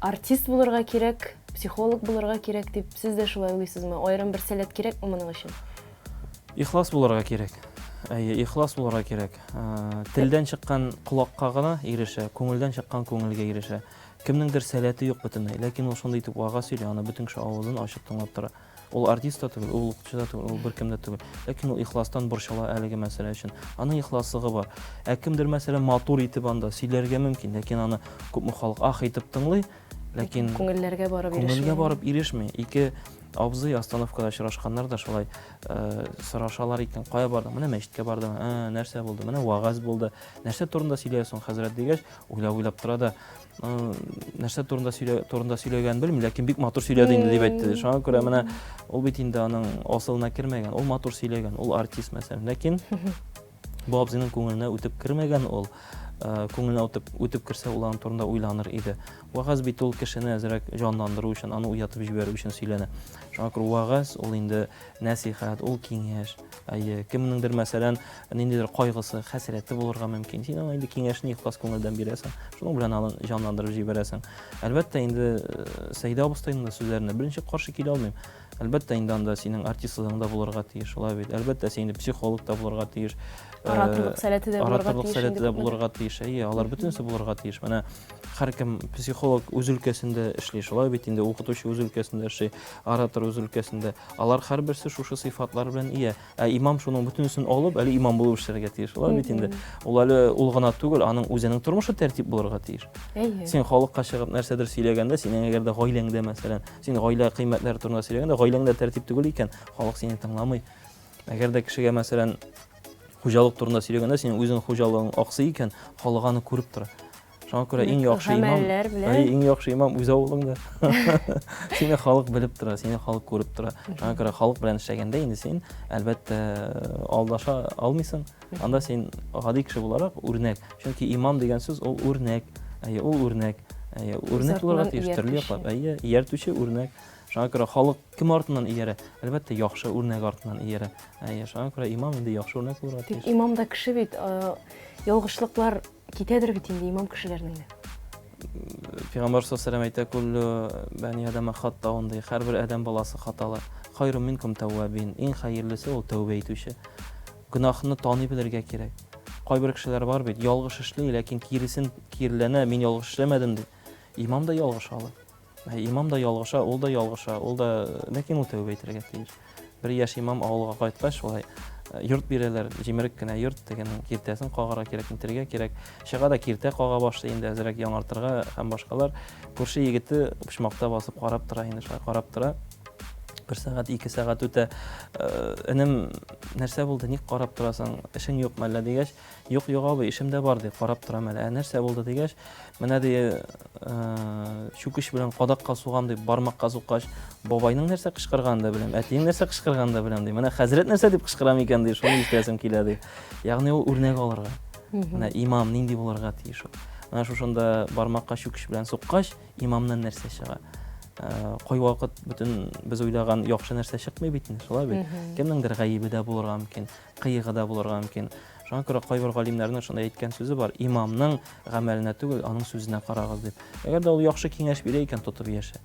артист булырга кирәк, психолог булырга кирәк дип. Сез дә шулай уйлыйсызмы? Аерым бер сәләт кирәкме моның өчен? Ихлас булырга кирәк. Әйе, ихлас булырга кирәк. Телдән чыккан колакка гына ирешә, күңелдән чыккан күңелгә ирешә. Кемнеңдер сәләте юк бөтенләй, ләкин ул шундый итеп вәгазь сөйли, аны бөтен кеше авызын ачып тыңлап тора. Ул артист та түгел, ул укытучы да түгел, ул беркем дә түгел. Ләкин ул ихластан борчыла әлеге мәсьәлә өчен. Аның ихласлыгы бар. Ә кемдер, мәсәлән, матур итеп анда сөйләргә мөмкин, ләкин аны күпме халык ах итеп тыңлый, ләкин күңелләргә барып ирешми. Күңелгә барып ирешми. Ике абзый остановкада очрашканнар да шулай сорашалар икән, кая бардың? Менә мәчеткә бардым. Ә, нәрсә булды? Менә вәгазь булды. Нәрсә турында сөйләясең, хәзрәт дигәч, уйлап-уйлап тора да, нәрсә турында сөйлә турында сөйләгәнен белмим, ләкин бик матур сөйләде инде дип әйтте. Шуңа күрә менә ул бит инде аның асылына кермәгән, ул матур сөйләгән, ул артист мәсәлән. Ләкин бу абзыйның күңеленә үтеп кермәгән ул. Күңеленә үтеп, үтеп керсә, ул аның турында уйланыр иде. Вәгазь бит ул кешене әзрәк җанландыру өчен, аны уятып җибәрү өчен сөйләнә. Шуңа күрә вәгазь ул инде нәсихәт, ул киңәш. Әйе, кемнеңдер, мәсәлән, ниндидер кайгысы, хәсрәте булырга мөмкин. Син аңа инде киңәшне ихлас күңелдән бирәсең. Шуның белән аны җанландырып җибәрәсең. Әлбәттә, инде Сәйдә абыстайның да сүзләренә беренче каршы килә алмыйм. Әлбәттә, инде анда синең артистлыгың да булырга тиеш, шулай бит. Әлбәттә, син инде психолог та булырга тиеш. Ораторлык сәләте дә булырга тиеш. Ораторлык сәләте дә булырга тиеш. Әйе, алар бөтенесе булырга тиеш. Менә һәркем психолог үз өлкәсендә эшли, шулай бит инде, укытучы үз өлкәсендә эшли, оратор үз өлкәсендә. Алар һәрберсе шушы сыйфатлар белән ия. Ә имам шуның бөтенесен алып, әле имам булып эшләргә тиеш. Шулай бит инде. Ул әле ул гына түгел, аның үзенең тормышы тәртип булырга тиеш. Әйе. Син халыкка чыгып нәрсәдер сөйләгәндә, синең әгәр дә гаиләңдә, мәсәлән, син гаилә кыйммәтләре турында сөйләгәндә, гаиләңдә тәртип түгел икән, халык сине тыңламый. Әгәр дә кешегә, мәсәлән, хуҗалык турында сөйләгәндә, синең үзең хуҗалыгың аксый икән, халык аны күреп тора. Шуңа күрә иң яхшы имам, әй, иң яхшы имам үз авылыңда. Сине халык белеп тора, сине халык күреп тора. Шуңа күрә халык белән эшләгәндә инде син, әлбәттә, алдаша алмыйсың. Анда син гади кеше буларак үрнәк. Чөнки имам дигән сүз ул үрнәк. Әйе, ул үрнәк. Әйе, үрнәк булырга тиеш төрле яклап. Әйе, ияртүче үрнәк. Шуңа күрә халык кем артыннан иярә? Әлбәттә, яхшы үрнәк артыннан иярә. Әйе, шуңа күрә имам инде яхшы үрнәк булырга тиеш. Тик имам да кеше бит, ялгышлыклар китәдер бит инде имам кешеләрнең дә. Пәйгамбәр саллаллаху әйтә, куллу бәни адама хаттаун ди, һәрбер адәм баласы хаталы. Хайру минкум тәввабин. Иң хәерлесе ул тәүбә итүче. Гөнаһны таный белергә кирәк. Кайбер кешеләр бар бит, ялгыш эшли, ләкин киресен киреләнә, мин ялгыш эшләмәдем ди. Имам да ялгыша ала. Ә имам да ялгыша, ул да ялгыша, ул да, ләкин ул тәүбә итәргә тиеш. Бер яшь имам авылга кайткач, шулай э, йорт бирәләр, җимерек кенә йорт, тегенең киртәсен кагарга кирәк, нитәргә кирәк. Чыга да киртә кага башлый инде, әзрәк яңартырга һәм башкалар. Күрше егете почмакта басып карап тора инде, шулай карап тора. Бер сәгать, ике сәгать үтә. Э, энем, нәрсә булды, ник карап торасың, эшең юк мәллә дигәч, Юк, юк, абый, эшем дә бар, ди, карап торам әле. Ә нәрсә булды дигәч, менә ди, э, чүкеч белән кадакка сугам дип бармакка суккач, бабайның нәрсә кычкырганын да беләм, әтиең нәрсә кычкырганын да беләм, ди. Менә хәзрәт нәрсә дип кычкыра микән, ди, шуны ишетәсем килә, ди. Ягъни ул үрнәк алырга. Менә имам нинди булырга тиеш ул. Менә шушында бармакка чүкеч белән суккач, имамнан нәрсә чыга? Э, кайвакыт бөтен без уйлаган яхшы нәрсә чыкмый бит инде, шулай бит. Кемнеңдер гаебе дә булырга мөмкин. Кыегы да булырга мөмкин. Шуңа күрә кайбер галимнәрнең шундай әйткән сүзе бар, имамның гамәленә түгел, аның сүзенә карагыз дип. Әгәр дә ул яхшы киңәш бирә икән, тотып яшә.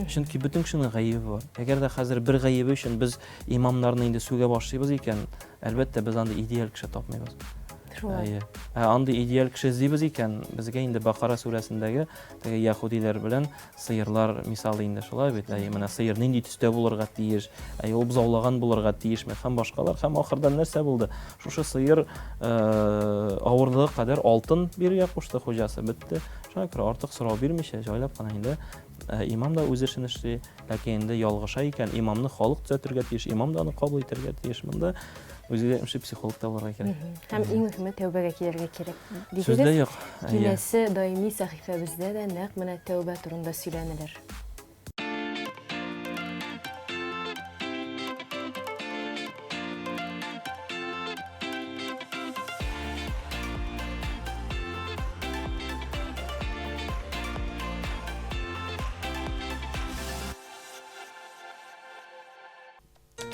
Чөнки бөтен кешенең гаебе бар. Әгәр дә хәзер бер гаебе өчен без имамнарны инде сүгә башлыйбыз икән, әлбәттә, без андый идеаль кеше тапмыйбыз. Шулай. Ә андый идеаль кеше эзлибез икән, безгә инде Бакара сүрәсендәге теге яһүдиләр белән Сыерлар мисалы инде шулай бит, әйе, менә сыер нинди төстә булырга тиеш, әйе, ул бозаулаган булырга тиешме һәм башкалар. Һәм ахырдан нәрсә булды? Шушы сыер э, авырлыгы кадәр алтын бирергә кушты хуҗасы, бетте. Шуңа күрә артык сорау бирмичә, җайлап кына инде э, имам да үз эшен эшли, ләкин инде ялгыша икән, имамны халык төзәтергә тиеш, имам да аны кабул итәргә тиеш. Монда үзе дә психолог та булырга кирәк. Һәм иң мөһиме тәүбәгә килергә кирәк. Сүз дә юк. Киләсе даими сәхифәбездә дә нәкъ менә тәүбә турында сөйләнелер.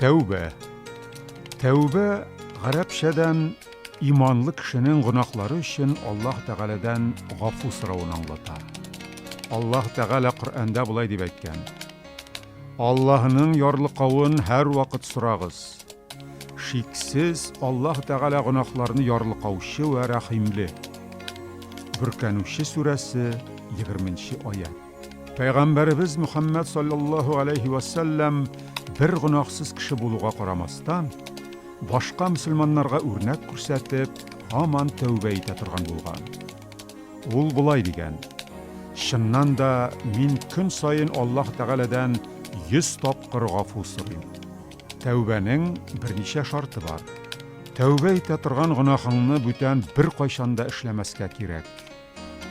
Тәүбә. Тәүбә гарәпчәдән иманлы кешенең гөнаһлары өчен Аллаһ Тәгаләдән гафу соравын аңлата. Аллаһ Тәгалә Коръәндә болай дип әйткән: Аллаһның ярлыкавын һәрвакыт сорагыз. Шиксез, Аллаһ Тәгалә гөнаһларны ярлыкаучы вә рәхимле. Бөркәнүче сүрәсе, 20 нче аять. Пәйгамбәребез Мөхәммәд саллаллаһу алейһи вә сәлләм бер гөнаһсыз кеше булуга карамастан, башка мөселманнарга үрнәк күрсәтеп, һаман тәүбә итә торган булган. Ул болай дигән: Чыннан да мин көн саен Аллаһ Тәгаләдән 100 тапкыр гафу сорыйм. Тәүбәнең берничә шарты бар. Тәүбә итә торган гөнаһыңны бүтән беркайчан да эшләмәскә кирәк.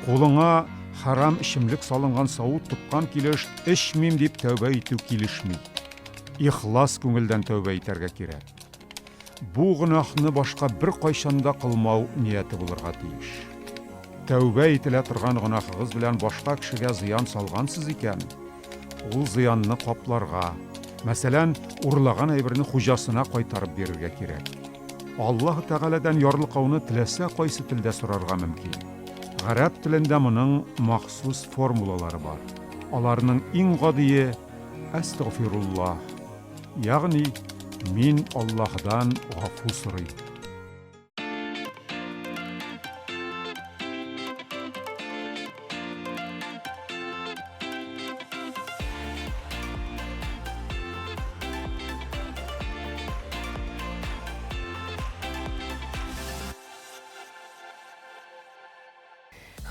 Кулыңа хәрам эчемлек салынган савыт тоткан килеш эчмим дип тәүбә итү килешми. Ихлас күңелдән тәүбә итәргә кирәк. Бу гөнаһны башка беркайчан да кылмау нияте булырга тиеш. Тәүбә ителә торган гөнаһыгыз белән башка кешегә зыян салгансыз икән, ул зыянны капларга, мәсәлән, урлаган әйберне хуҗасына кайтарып бирергә кирәк. Аллаһ Тәгаләдән ярлыкауны теләсә кайсы телдә сорарга мөмкин. Гарәп телендә моның махсус формулалары бар. Аларның иң гадие, Әстәгъфируллаһ, ягъни мин Аллаһыдан гафу сорыйм.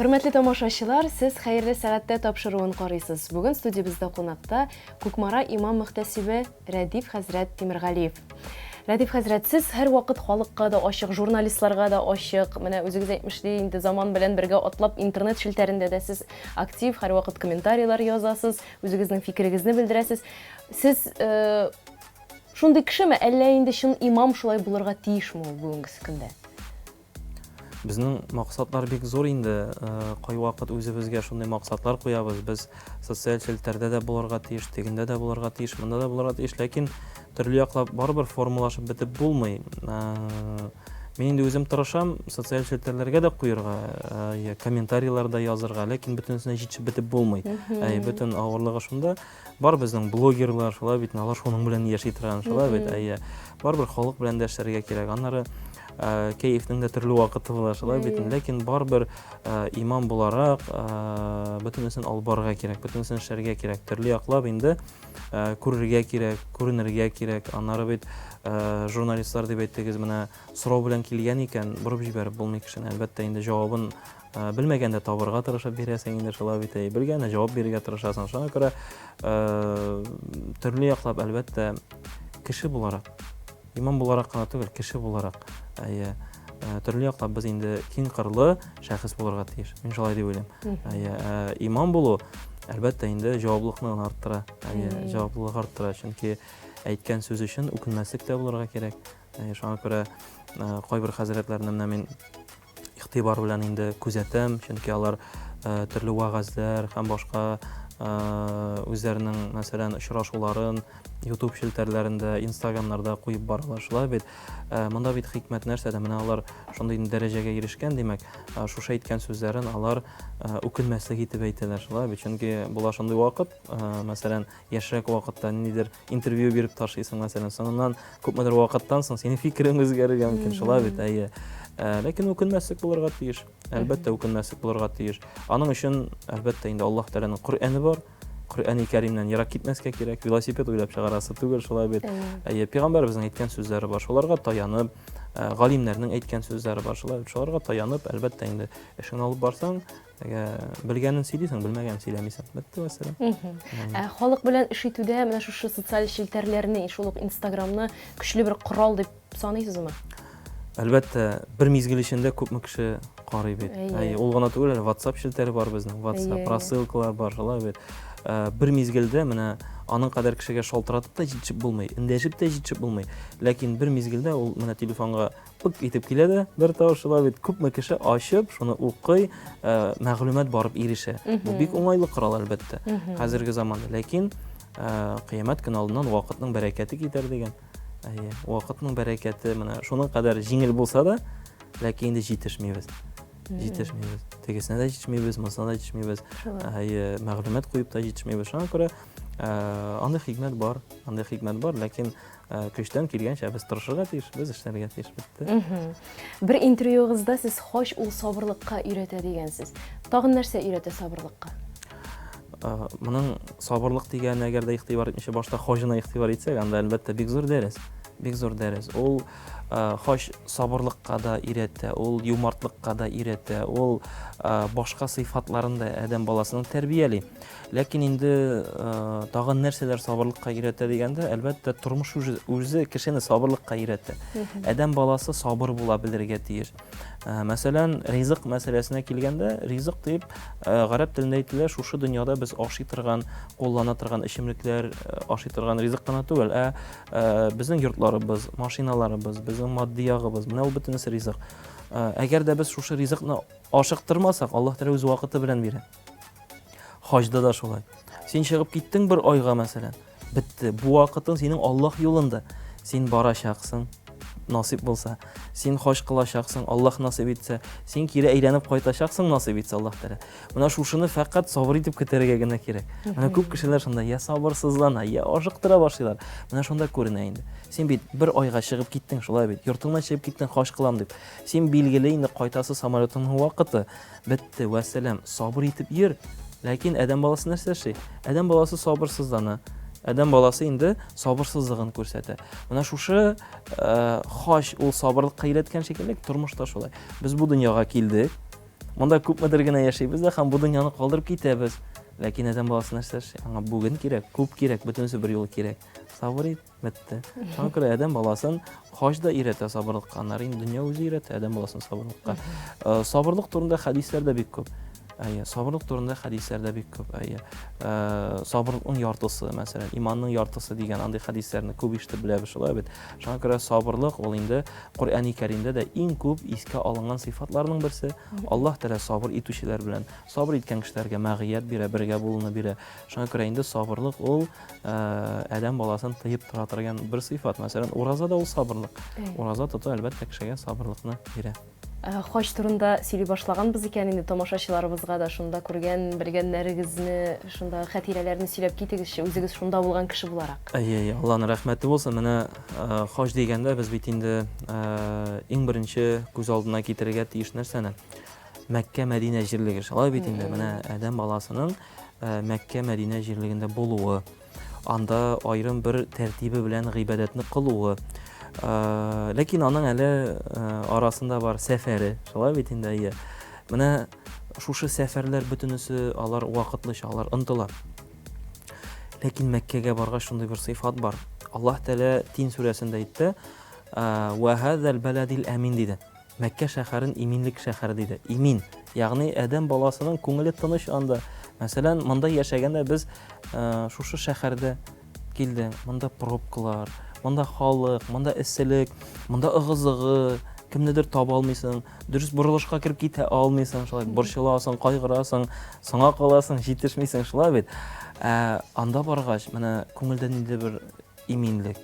Хөрмәтле тамашачылар, сез Хәерле сәгатьтә тапшыруын карыйсыз. Бүген студиябездә кунакта Кукмара имам-мөхтәсибе Рәдиф хәзрәт Тимергалиев. Рәдиф хәзрәт, сез һәрвакыт халыкка да ачык, журналистларга да ачык. Менә үзегез әйтмешли, инде заман белән бергә атлап интернет челтәрендә дә сез актив, һәрвакыт комментарийлар язасыз, үзегезнең фикерегезне белдерәсез. Сез э, шундый кешеме, әллә инде чын имам шулай булырга тиешме ул бүгенгесе көндә? Безнең максатлар бик зур инде. Э, кайвакыт үзебезгә шундый максатлар куябыз. Без социаль челтәрдә дә булырга тиеш, тегендә дә булырга тиеш, монда да булырга тиеш. Ләкин төрле яклап барыбер формалашып бетеп булмый. Э, мин инде үзем тырышам социаль челтәрләргә дә куерга, э, комментарийлар да язырга, ләкин бөтенесенә җитешеп бетеп булмый. Бөтен авырлыгы шунда. Бар безнең блогерлар, шулай бит, алар шуның белән яши торган, шулай бит, әйе. Барыбер халык белән дә эшләргә кирәк. Аннары э, кәефнең дә төрле вакыты була, шулай бит. Ләкин барыбер э, имам буларак э, бөтенесен алып барырга кирәк, бөтенесен эшләргә кирәк. Төрле яклап инде күрергә кирәк, күренергә кирәк. Аннары бит журналистлар дип әйттегез, менә сорау белән килгән икән, борып җибәреп булмый кешене. Әлбәттә, инде җавабын Белмәгәндә табырга тырышып бирәсең инде шулай бит, әй. Белгәндә җавап бирергә тырышасың. Шуңа күрә төрле яклап, әлбәттә, кеше буларак, имам буларак кына түгел, кеше буларак, әйе, төрле яклап без инде киң кырлы шәхес булырга тиеш. Мин шулай дип уйлыйм. Әйе, имам булу, әлбәттә, инде җаваплылыкны гына арттыра. Әйе, җаваплылык арттыра, чөнки әйткән сүз өчен үкенмәслек тә булырга кирәк. Әйе, шуңа күрә кайбер хәзрәтләрне менә мин игътибар белән инде күзәтәм, чөнки алар э, төрле вәгазьләр һәм башка э, үзләренең, мәсәлән, очрашуларын YouTube челтәрләрендә, Instagramнарда куеп баралар. Шулай бит. Э, монда бит хикмәт нәрсәдә? Менә алар шундый дәрәҗәгә ирешкән, димәк, шушы әйткән сүзләрен алар үкенмәслек итеп әйтәләр. Шулай бит. Чөнки була шундый вакыт, мәсәлән, яшьрәк вакытта ниндидер интервью биреп ташлыйсың, мәсәлән, соңыннан күпмедер вакыттан соң синең фикерең үзгәрергә мөмкин, шулай бит, әйе. Э, ләкин үкенмәслек булырга тиеш. Әлбәттә, үкенмәслек булырга тиеш. Аның өчен, әлбәттә, инде Аллаһ Тәгаләнең Коръәне бар. Коръәни Кәримнән ерак китмәскә кирәк, велосипед уйлап чыгарасы түгел, шулай бит. Әйе, пәйгамбәребезнең әйткән сүзләре бар, шуларга таянып, э, галимнәрнең әйткән сүзләре бар, шулай бит, шуларга таянып, әлбәттә, инде эшеңне алып барсаң, Белгәнен сөйлисең, белмәгәнен сөйләмисең. Бетте вәссәлам. Ә халык белән эш итүдә менә шушы социаль челтәрләрне, шул ук Инстаграмны көчле бер корал дип саныйсызмы? Әлбәттә, бер мизгел эчендә күпме кеше карый бит. Әйе, ул гына түгел, әле WhatsApp челтәре бар безнең, WhatsApp, рассылкалар бар, шулай бит. Э, бер мизгелдә менә аның кадәр кешегә шалтыратып та җитешеп булмый, эндәшеп тә җитешеп булмый. Ләкин бер мизгелдә ул менә телефонга Пык итеп килә дә, бер тавыш шулай бит, күпме кеше ачып, шуны укый, э, мәгълүмат барып ирешә. Бу бик уңайлы корал, әлбәттә, хәзерге заманда. Ләкин э, кыямәт көне алдыннан вакытның бәрәкәте китәр дигән. Әйе, вакытның бәрәкәте менә шуның кадәр җиңел булса да, ләкин инде җитешмибез. Җитешмибез. Тегесенә дә җитешмибез, монысына да җитешмибез. Әйе, мәгълүмат куеп та җитешмибез. Шуңа күрә э, андый хикмәт бар, андый хикмәт бар, ләкин Э, көчтән килгәнчә без тырышырга тиеш, без эшләргә тиеш, бетте. Бер интервьюыгызда сез хаҗ ул сабырлыкка өйрәтә дигәнсез. Тагын нәрсә өйрәтә сабырлыкка? Э, моның сабырлык дигән әгәр дә игътибар итмичә башта хаҗына игътибар итсәк, анда әлбәттә бик зур дәрес. Бик зур дәрес. Ул э, хаҗ сабырлыкка да өйрәтә, ул юмартлыкка да өйрәтә, ул башка сыйфатларын да адәм баласының тәрбияли. Ләкин инде э, тагын нәрсәләр сабырлыкка өйрәтә дигәндә, әлбәттә, тормыш үзе, үзе кешене сабырлыкка өйрәтә. Адәм баласы сабыр була белергә тиеш. Э, мәсәлән, ризык мәсьәләсенә килгәндә, ризык дип э, гарәп телендә әйтелә, шушы дөньяда без ашый торган, куллана торган эчемлекләр, ашый торган ризык кына түгел, ә безнең йортларыбыз, машиналарыбыз, безнең матди ягыбыз, менә ул бөтенесе ризык. Әгәр дә без шушы ризыкны ашыктырмасак, Аллаһ Тәгалә үз вакыты белән бирә. Хаҗда да шулай. Син чыгып киттең бер айга, мәсәлән. Бетте. Бу вакытың синең Аллаһ юлында. Син барачаксың, насыйп булса. Син хаҗ кылачаксың, Аллаһ насыйп итсә. Син кире әйләнеп кайтачаксың, насыйп итсә Аллаһ Тәгалә. Менә шушыны фәкать сабыр итеп көтәргә генә кирәк. Менә күп кешеләр шунда я сабырсызлана, я ашыктыра башлыйлар. Менә шунда күренә инде. Син бит бер айга чыгып киттең, шулай бит. Йортыңнан чыгып киттең, хаҗ кылам дип. Син билгеле инде кайтасы самолетыңның вакыты. Бетте, вәссәлам, сабыр итеп йөр. Ләкин адәм баласы нәрсә эшли? Адәм баласы сабырсызлана. Адәм баласы инде сабырсызлыгын күрсәтә. Менә шушы э, хаҗ ул сабырлыкка өйрәткән шикелле, тормышта шулай. Без бу дөньяга килдек. Монда күпмедер генә яшибез дә һәм бу дөньяны калдырып китәбез. Ләкин адәм баласы нәрсә эшли? Аңа бүген кирәк, күп кирәк, бөтенесе бер юлы кирәк. Сабыр ит, бетте. Шуңа күрә адәм баласын хаҗ да өйрәтә сабырлыкка, аннары инде дөнья үзе өйрәтә адәм баласын сабырлыкка. Э, сабырлык турында хәдисләр дә бик күп. Әйе, сабырлык турында хәдисләр дә бик күп. Әйе. Э, сабырлыкның яртысы, мәсәлән, иманның яртысы дигән андый хәдисләрне күп ишетеп беләбез, шулай бит. Шуңа күрә сабырлык ул инде Коръәни Кәримдә дә иң күп искә алынган сыйфатларның берсе. Аллаһ Тәгалә сабыр итүчеләр белән, сабыр иткән кешеләргә мәгыйять бирә, бергә булуны бирә. Шуңа күрә инде сабырлык ул э, адәм баласын тыеп тора торган бер сыйфат. Мәсәлән, ураза да ул сабырлык. Ураза тоту әлбәттә кешегә сабырлыкны бирә. Э, хаҗ турында сөйли башлаганбыз икән инде тамашачыларыбызга да шунда күргән, белгәннәрегезне, шунда хатирәләрне сөйләп китегезче, үзегез шунда булган кеше буларак. Әйе, әйе, Аллаһның рәхмәте булсын. Менә э, хаҗ дигәндә без бит инде э, иң беренче күз алдына китерергә тиеш нәрсәне? Мәккә, Мәдинә җирлеге. Шулай бит инде. Менә адәм баласының Мәккә, Мәдинә җирлегендә булуы. Анда аерым бер тәртибе белән гыйбадәтне кылуы. Э, ләкин аның әле э, арасында бар сәфәре, шулай бит инде, әйе. Менә шушы сәфәрләр бөтенесе алар вакытлыча, алар онытыла. Ләкин Мәккәгә баргач шундый бер сыйфат бар. Аллаһ Тәгалә Тин сүрәсендә әйтте, э, «Ва хазал баладил амин» диде. Мәккә шәһәрен иминлек шәһәре диде. Имин. Ягъни адәм баласының күңеле тыныч анда. Мәсәлән, монда яшәгәндә без э, шушы шәһәрдә килде. Монда пробкалар, монда халык, монда эсселек, монда ыгы-зыгы, кемнедер таба алмыйсың, дөрес борылышка кереп китә алмыйсың, шулай борчыласың, кайгырасың, соңа каласың, җитешмисең, шулай бит. Ә анда баргач, менә күңелдә ниндидер бер иминлек,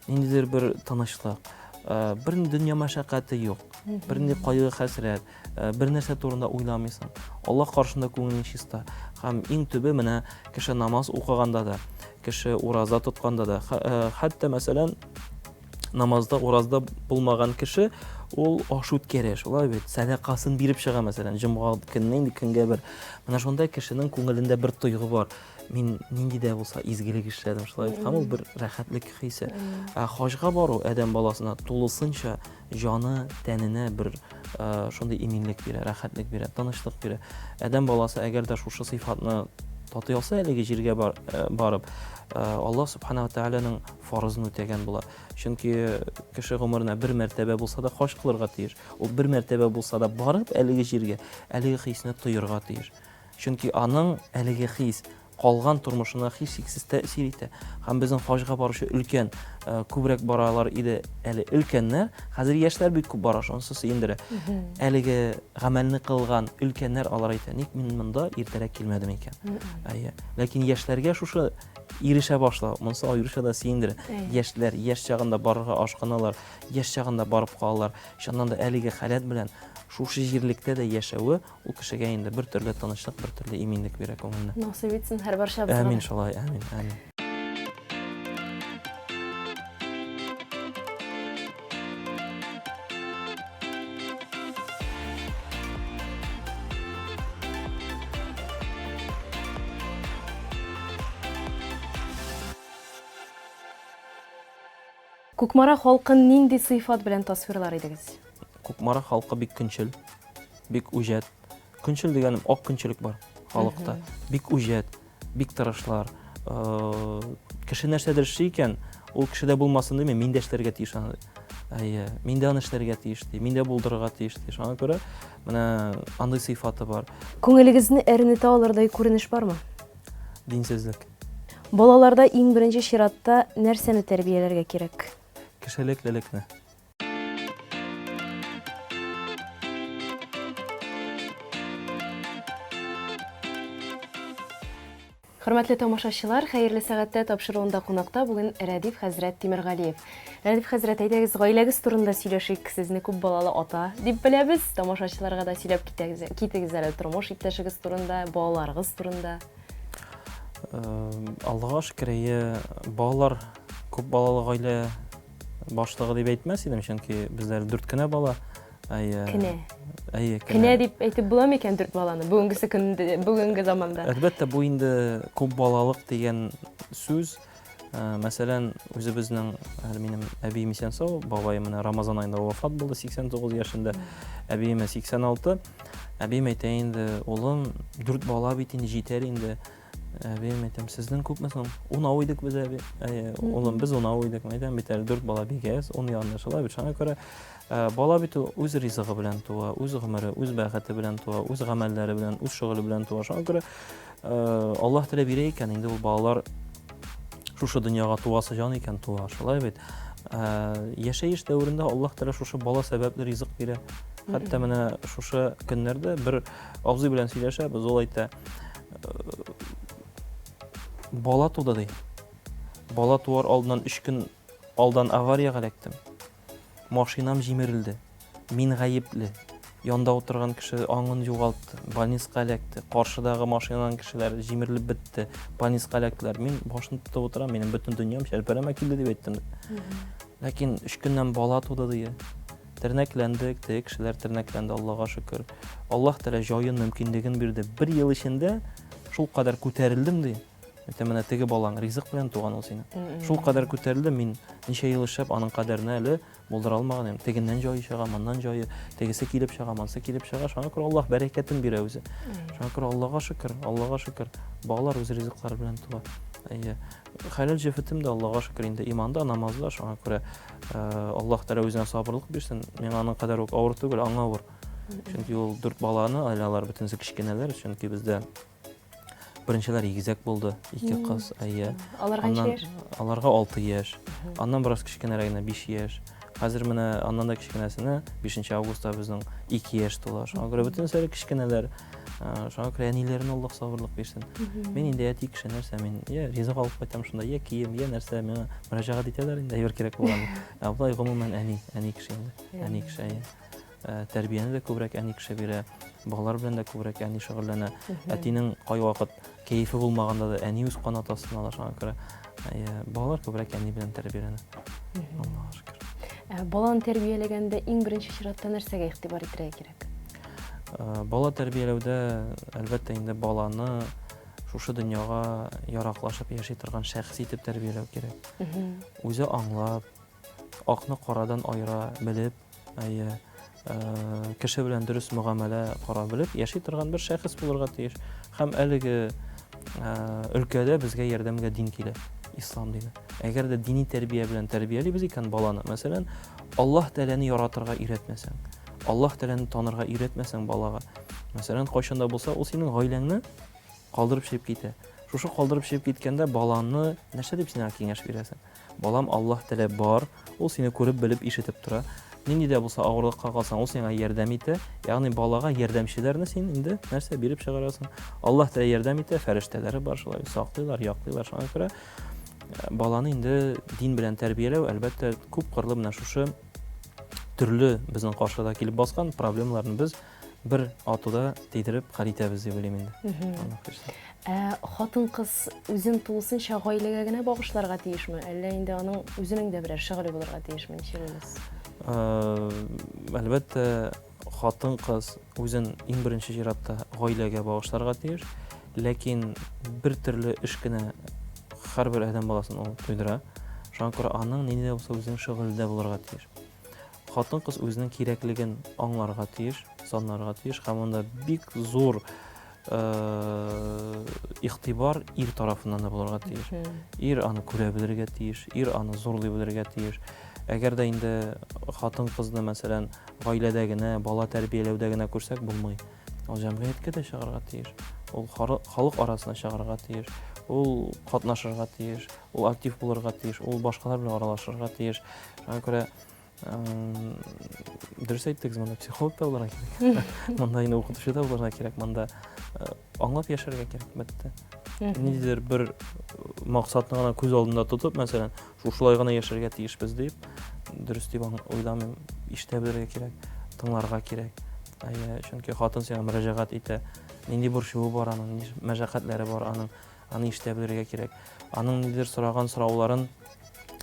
ниндидер бер тынычлык, э, бер дөнья мәшәкате юк, бернинди кайгы хәсрәт, э, бер нәрсә турында уйламыйсың. Аллаһ каршында күңелең чиста. Һәм иң төбе менә кеше намаз укыганда да, кеше ураза тотканда да, э, хәтта мәсәлән, намазда, уразда булмаган кеше ул аш үткәрә, шулай бит, сәдакасын биреп чыга, мәсәлән, җомга көнне инде көнгә бер. Менә шунда кешенең күңелендә бер тойгы бар. Мин нинди дә булса изгелек эшләдем, шулай бит. Һәм ул бер рәхәтлек хисе. Ә хаҗга бару адәм баласына тулысынча җаны, тәненә бер шундый иминлек бирә, рәхәтлек бирә, тынычлык бирә. Адәм баласы әгәр дә шушы сыйфатны татый алса әлеге җиргә барып, Аллаһ субхана ва тәгаләнең фарызын үтәгән була. Чөнки кеше гомеренә бер мәртәбә булса да хаҗ кылырга тиеш. Ул бер мәртәбә булса да барып әлеге җиргә, әлеге хисне тоерга тиеш. Чөнки аның әлеге хис калган тормышына һичшиксез тәэсир итә. Һәм безнең хаҗга баручы өлкән, э, күбрәк баралар иде әле өлкәннәр, хәзер яшьләр бик күп бара, шунысы сөендерә. Әлеге гамәлне кылган өлкәннәр алар әйтә, ник мин монда иртәрәк килмәдем икән? Әйе. Ләкин яшьләргә шушы ирешә башлау, монысы аеруча да сөендерә. Яшьләр яшь чагында барырга ашкыналар, яшь чагында барып калалар. Чыннан да әлеге халәт белән шушы җирлектә дә яшәве Ул кешегә инде бер төрле тынычлык, бер төрле иминлек бирә күңеленә. Насыйп итсен һәрбарчабызга. Әмин шулай, әмин, әмин. Кукмара халкын нинди сыйфат белән тасвирлар идегез? Кукмара халкы бик көнчел. Бик үҗәт. Көнчел дигәнем ак көнчелек бар халыкта. Бик үҗәт, бик тырышлар. Э, кеше нәрсәдер эшли икән, ул кешедә булмасын дими, мин дә эшләргә тиеш аны. Әйе, мин дә аны эшләргә тиеш ди, мин дә булдырырга тиеш ди. Шуңа күрә менә андый сыйфаты бар. Күңелегезне әрнетә алырдай күренеш бармы? Динсезлек. Балаларда иң беренче чиратта нәрсәне тәрбияләргә кирәк? Кешелеклелекне. Хөрмәтле тамашачылар, хәерле сәгатьтә тапшыруында кунакта бүген Рәдиф хәзрәт Тимергалиев. Рәдиф хәзрәт, әйдәгез, гаиләгез турында сөйләшик. Сезне күп балалы ата дип беләбез. Тамашачыларга да сөйләп китәгез, китегез әле тормыш иптәшегез турында, балаларыгыз турында. Э, Аллага шөкер, әйе, балалар күп балалы гаилә башлыгы дип әйтмәс идем, чөнки бездә әле дүрт кенә бала. Әйе. Кенә. Әйе, кенә. Кенә дип әйтеп була микән дүрт баланы бүгенгесе көндә, бүгенге заманда? Әлбәттә, бу инде күп балалык дигән сүз. Э, мәсәлән, үзебезнең әле минем әбием исән сау, бабаем менә Рамазан аенда вафат булды 89 яшендә. Әбиемә 86. Әбием әйтә инде, улым, дүрт бала бит инде җитәр инде. Әбием әйтәм, сезнең күпме соң? Унау идек без, әби. Әйе, улым, без унау идек. Әйтәм бит әле дүрт бала бик әз, ун янында шулай бит. Шуңа күрә э, бала бит ул үз ризыгы белән туа, үз гомере, үз бәхете белән туа, үз гамәлләре белән, үз шөгыле белән туа. Шуңа күрә э, Аллаһ Тәгалә бирә икән, инде ул балалар шушы дөньяга туасы җан икән, туа. Шулай бит. Э, яшәеш дәверендә Аллаһ Тәгалә шушы бала сәбәпле ризык бирә. Хәтта менә шушы көннәрдә бер абзый белән сөйләшәбез, ул әйтә, бала туды ди. Бала туар алдыннан өч көн алдан авариягә эләктем. Машинам җимерелде. Мин гаепле. Янда утырган кеше аңын югалтты, больницага эләкте. Каршыдагы машинадан кешеләр җимерелеп бетте, больницага эләктеләр. Мин башын тотып утырам, минем бөтен дөньям чәлпәрәмә килде дип әйттем. Ләкин өч көннән бала туды ди. Тернәкләндек, теге кешеләр тернәкләнде, Аллага шөкер. Аллаһ Тәгалә җаен, мөмкинлеген бирде. Бер ел эчендә шул кадәр күтәрелдем ди. Әйтәм, менә теге балаң ризык белән туган ул синең. Шул кадәр күтәрелдем, мин ничә ел эшләп аның кадәренә әле булдыра алмаган идем. Тегеннән җае чыга, моннан җае, тегесе килеп чыга, монысы килеп чыга. Шуңа күрә Аллаһ бәрәкәтен бирә үзе. Шуңа күрә Аллага шөкер, Аллага шөкер. Балалар үз ризыклары белән туа. Әйе. Хәләл җефетем дә Аллага шөкер инде иманда, намазда, шуңа күрә э, Аллаһ Тәгалә үзенә сабырлык бирсен. Миңа аның кадәр үк авыр түгел, аңа авыр. Чөнки ул дүрт баланы, әле алар бөтенесе кечкенәләр, чөнки бездә беренчеләр игезәк булды, ике кыз, әйе. Аларга ничә яшь? Аларга 6 яшь. Аннан бераз кечкенәрәгенә 5 яшь. Хәзер менә аннан да кечкенәсенә 5 августта безнең 2 яшь тула. Шуңа күрә бөтенесе әле кечкенәләр. Шуңа күрә әниләренә Аллаһ сабырлык бирсен. Мин инде әти кеше нәрсә, мин я ризык алып кайтам шунда, я кием, я нәрсә, миңа мөрәҗәгать итәләр инде, әйбер кирәк булганда. Ә болай гомумән әни, әни кеше инде. Әни кеше, әйе. Тәрбияне дә күбрәк әни кеше бирә, балалар белән дә күбрәк әни шөгыльләнә. Әтинең кайвакыт кәефе булмаганда да әни үз канат астына ала, шуңа күрә балалар күбрәк әни белән тәрбияләнә. Аллаһка шөкер. Баланы тәрбияләгәндә иң беренче чиратта нәрсәгә игътибар итәргә кирәк? Э, бала тәрбияләүдә, әлбәттә, инде баланы шушы дөньяга яраклашып яши торган шәхес итеп тәрбияләү кирәк. Үзе аңлап, акны карадан аера белеп, әйе, э, кеше белән дөрес мөгамәлә кора белеп яши торган бер шәхес булырга тиеш. Һәм әлеге э, өлкәдә безгә ярдәмгә дин килә, ислам дине. Әгәр дә дини тәрбия белән тәрбиялибез икән баланы, мәсәлән, Аллаһ Тәгаләне яратырга өйрәтмәсәң, Аллаһ Тәгаләне танырга өйрәтмәсәң балага, мәсәлән, кайчан да булса ул синең гаиләңне калдырып чыгып китә. Шушы калдырып чыгып киткәндә баланы нәрсә дип син аңа киңәш бирәсең? Балам, Аллаһ Тәгалә бар, ул сине күреп, белеп, ишетеп тора. Нинди дә булса авырлыкка калсаң, ул сиңа ярдәм итә. Ягъни балага ярдәмчеләрне син инде нәрсә биреп чыгарасың? Аллаһ Тәгалә ярдәм итә, фәрештәләре бар шулай, саклыйлар, яклыйлар. Шуңа күрә э, баланы инде дин белән тәрбияләү, әлбәттә, күп кырлы менә шушы төрле безнең каршыда килеп баскан проблемаларны без бер атуда тидереп хәл итәбез дип уйлыйм инде. Ә хатын-кыз үзен тулысынча гаиләгә генә багышларга тиешме, әллә инде аның үзенең дә берәр шөгыле булырга тиешме, ничек уйлыйсыз? Әлбәттә, хатын-кыз үзен иң беренче чиратта гаиләгә багышларга тиеш, ләкин бер төрле эш кенә һәрбер адәм баласын ул туйдыра. Шуңа күрә аның нинди дә булса үзенең шөгыле дә булырга тиеш. Хатын-кыз үзенең кирәклеген аңларга тиеш, санларга тиеш һәм монда бик зур э, игътибар ир тарафыннан да булырга тиеш. Ир аны күрә белергә тиеш, ир аны зурлый белергә тиеш. Әгәр дә инде хатын-кызны, мәсәлән, гаиләдә генә, бала тәрбияләүдә генә күрсәк булмый. Ул җәмгыятькә дә чыгарга тиеш. Ул халык арасына чыгарга тиеш. Ул катнашырга тиеш. Ул актив булырга тиеш. Ул башкалар белән аралашырга тиеш. Шуңа күрә дөрес әйттегез, монда психолог та булырга кирәк. Монда инде укытучы да булырга кирәк. Монда э, аңлап яшәргә кирәк, бетте. Ниндидер бер максатны гына күз алдында тотып, мәсәлән, шушылай гына яшәргә тиешбез дип, дөрес дип уйламыйм. Ишетә белергә кирәк, тыңларга кирәк. Әйе, чөнки хатын сиңа мөрәҗәгать итә. Нинди борчуы бар аның, нинди мәшәкатьләре бар аның, аны ишетә белергә кирәк. Аның нидер сораган сорауларын,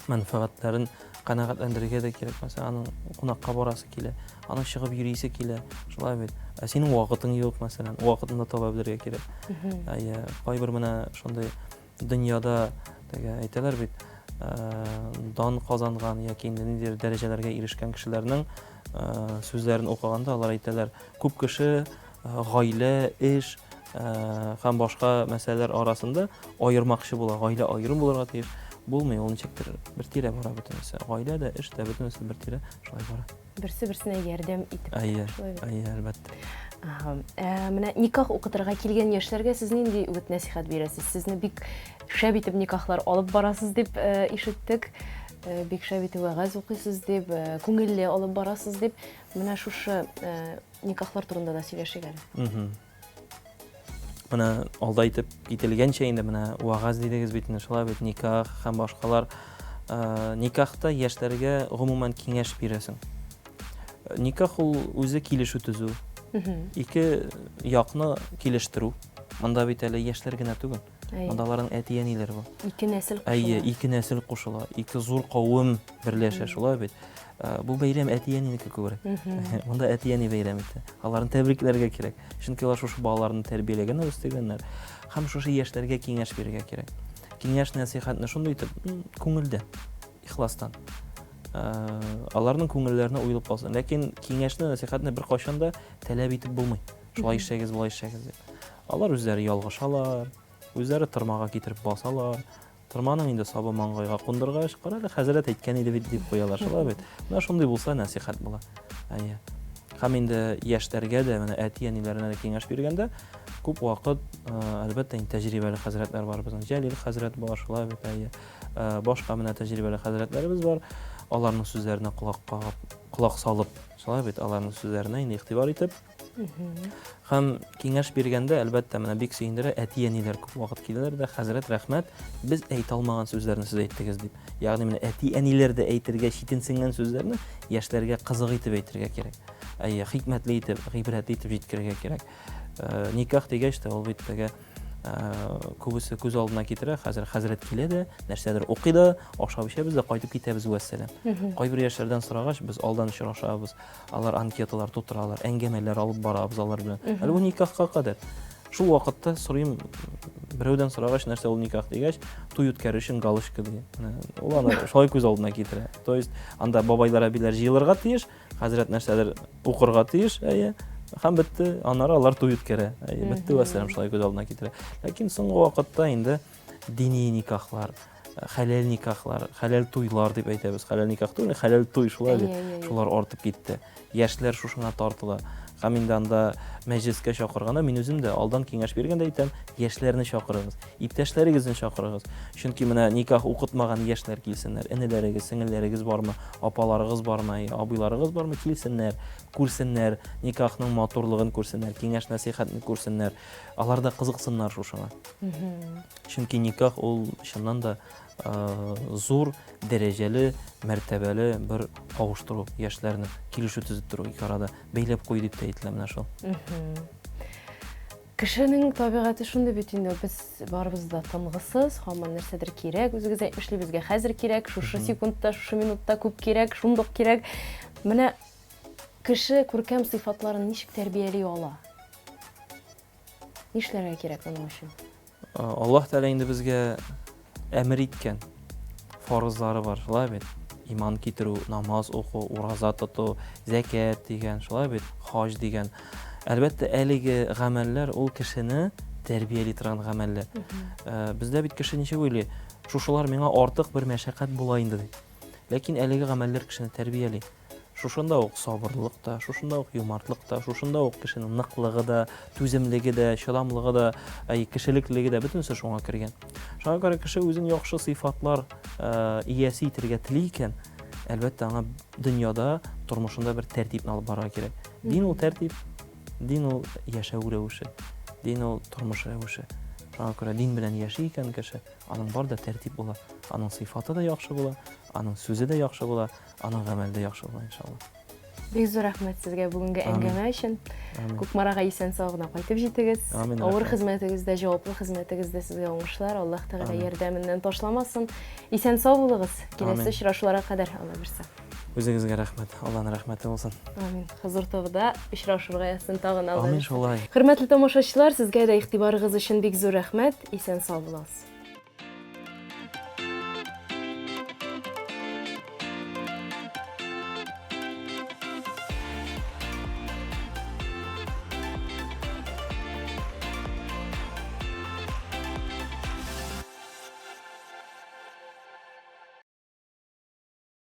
мәнфәгатьләрен канәгатьләндерергә дә кирәк. Мәсәлән, аның кунакка барасы килә, аның чыгып йөрисе килә. Шулай бит. Ә синең вакытың юк, мәсәлән, вакытын да таба белергә кирәк. Әйе, кайбер менә шундый дөньяда теге әйтәләр бит, дан казанган яки инде ниндидер дәрәҗәләргә ирешкән кешеләрнең сүзләрен укыганда алар әйтәләр, күп кеше гаилә, эш, һәм башка мәсьәләләр арасында аермакчы була. Гаилә аерым булырга тиеш. Булмый, ул ничектер бер тирә бара бөтенесе. Гаилә дә, эш тә бөтенесе бер тирә шулай бара. Берсе-берсенә ярдәм итеп. Әйе, әйе, әлбәттә. Ага. Ә, менә никах укытырга килгән яшьләргә сез нинди үгет-нәсихәт бирәсез? Сезне бик шәп итеп никахлар алып барасыз дип э, ишеттек. Э, бик шәп итеп вәгазь укыйсыз дип, э, күңелле алып барасыз дип. Менә шушы э, никахлар турында да сөйләшик әле. Менә алда әйтеп кителгәнчә инде менә вәгазь дидегез бит инде шулай бит никах һәм башкалар. Э, никахта яшьләргә гомумән киңәш бирәсең. Никах ул үзе килешү төзү. Ике якны килештерү. Монда бит әле яшьләр генә түгел. Монда аларның әти-әниләре бар. Ике нәсел кушыла. Әйе, ике нәсел кушыла. Ике зур кавым берләшә, шулай бит. Э, бу бәйрәм әти-әнинеке күбрәк. Монда әти-әни бәйрәм итә. Аларны тәбрикләргә кирәк. Чөнки алар шушы балаларны тәрбияләгәннәр, үстергәннәр. Һәм шушы яшьләргә киңәш бирергә кирәк. Киңәш нәсыйхәтне шундый итеп, күңелдән, ихластан. Э, аларның күңелләренә уелып калсын. Ләкин киңәшне, нәсыйхәтне беркайчан да таләп итеп булмый. Шулай эшләгез, болай эшләгез дип. Алар үзләре ялгышалар, үзләре тырмага китереп басалар. Тырманың инде сабы маңгайга кундыргач, кара әле хәзрәт әйткән иде бит дип куялар, шулай бит. Менә шундый булса нәсыйхәт була. Әйе. Һәм инде яшьләргә дә, менә әти-әниләренә дә киңәш биргәндә, күп вакыт, э, әлбәттә, инде тәҗрибәле хәзрәтләр бар безнең. Җәлил хәзрәт бар, шулай бит, әйе. Э, башка менә тәҗрибәле хәзрәтләребез бар. Аларның сүзләренә колак кагып, колак салып, шулай бит, аларның сүзләренә инде игътибар итеп, Һәм киңәш биргәндә, әлбәттә, менә бик сөендерә, әти-әниләр күп вакыт киләләр дә, хәзрәт, рәхмәт, без әйтә алмаган сүзләрне сез әйттегез дип. Ягъни менә әти-әниләр дә әйтергә читенсенгән сүзләрне яшьләргә кызык итеп әйтергә кирәк. Әйе, хикмәтле итеп, гыйбрәтле итеп җиткерергә кирәк. Э, никах дигәч тә, ул бит теге э, күбесе күз алдына китерә, хәзер хәзрәт килә дә, нәрсәдер укый да, ашап эчәбез дә кайтып китәбез вәссәлам. Кайбер яшьләрдән сорагач, без алдан очрашабыз, Алар анкеталар тутыралар, әңгәмәләр алып барабыз алар белән. Әле бу никахка кадәр. Шул вакытта сорыйм, берәүдән сорагач, нәрсә ул никах дигәч, туй үткәрү өчен галочка ди. Ул аны шулай күз алдына китерә. То есть анда бабайлар, әбиләр җыелырга тиеш, хәзрәт нәрсәдер укырга тиеш, әйе. Һәм бетте, аннары алар туй үткәрә. Әйе, бетте вәссәлам шулай күз алдына китерә. Ләкин соңгы вакытта инде дини никахлар, хәләл никахлар, хәләл туйлар дип әйтәбез. Хәләл никах түгел, хәләл туй шулай бит. Шулар артып китте. Яшьләр шушыңа тартыла. Һәм инде анда мәҗлескә чакырганда мин үзем дә алдан киңәш биргәндә әйтәм, яшьләрне чакырыгыз, иптәшләрегезне чакырыгыз. Чөнки менә никах укытмаган яшьләр килсеннәр, энеләрегез, сеңелләрегез бармы, апаларыгыз бармы, абыйларыгыз бармы, килсеннәр, күрсеннәр, никахның матурлыгын күрсеннәр, киңәш-нәсыйхәтне күрсеннәр. Алар да кызыксыннар шушыңа. Чөнки никах ул чыннан да зур дәрәҗәле, мәртәбәле бер кавыштыру, яшьләрне килешү төзеп тору ике арада бәйләп кую дип тә әйтелә менә шул. Кешенең табигате шундый бит инде, без барыбыз да тынгысыз, һаман нәрсәдер кирәк, үзегез әйтмешли, безгә хәзер кирәк, шушы секундта, шушы минутта күп кирәк, шундук кирәк. Менә кеше күркәм сыйфатларын ничек тәрбияли ала? Нишләргә кирәк моның өчен? Аллаһ Тәгалә инде безгә әмер иткән фарызлары бар, шулай бит? Иман китерү, намаз уку, ураза тоту, зәкят дигән, шулай бит? Хаҗ дигән. Әлбәттә, әлеге гамәлләр ул кешене тәрбияли торган гамәлләр. Э, бездә бит кеше ничек уйлый? Шушылар миңа артык бер мәшәкать була инде ди. Ләкин әлеге гамәлләр кешене тәрбияли. Шушында ук сабырлык та, шушында ук юмартлык та, шушында ук кешенең ныклыгы да, түземлеге дә, чыдамлыгы да, әй, кешелеклеге дә, бөтенесе шуңа кергән. Шуңа күрә кеше үзен яхшы сыйфатлар э, иясе итергә тели икән, әлбәттә, аңа дөньяда, тормышында бер тәртипне алып барырга кирәк. Дин ул тәртип, дин ул яшәү рәвеше, дин ул тормыш рәвеше. Шуңа күрә дин белән яши икән кеше, аның бар да тәртип була, аның сыйфаты да яхшы була, аның сүзе дә яхшы була, Аның гамәле дә яхшы була, иншалла. Бик зур рәхмәт сезгә бүгенге әңгәмә өчен. Кукмарага исән-сау гына кайтып җитегез. Амин. Авыр хезмәтегездә, җаваплы хезмәтегездә сезгә уңышлар. Аллаһ Тәгалә ярдәменнән ташламасын. Исән-сау булыгыз. Киләсе очрашуларга кадәр, Алла бирсә. Үзегезгә рәхмәт. Аллаһның рәхмәте булсын. Амин. Хозур ТВда очрашырга язсын тагын Алла. Амин шулай. Хөрмәтле тамашачылар, сезгә дә игътибарыгыз өчен бик зур рәхмәт. Исән-сау булыгыз.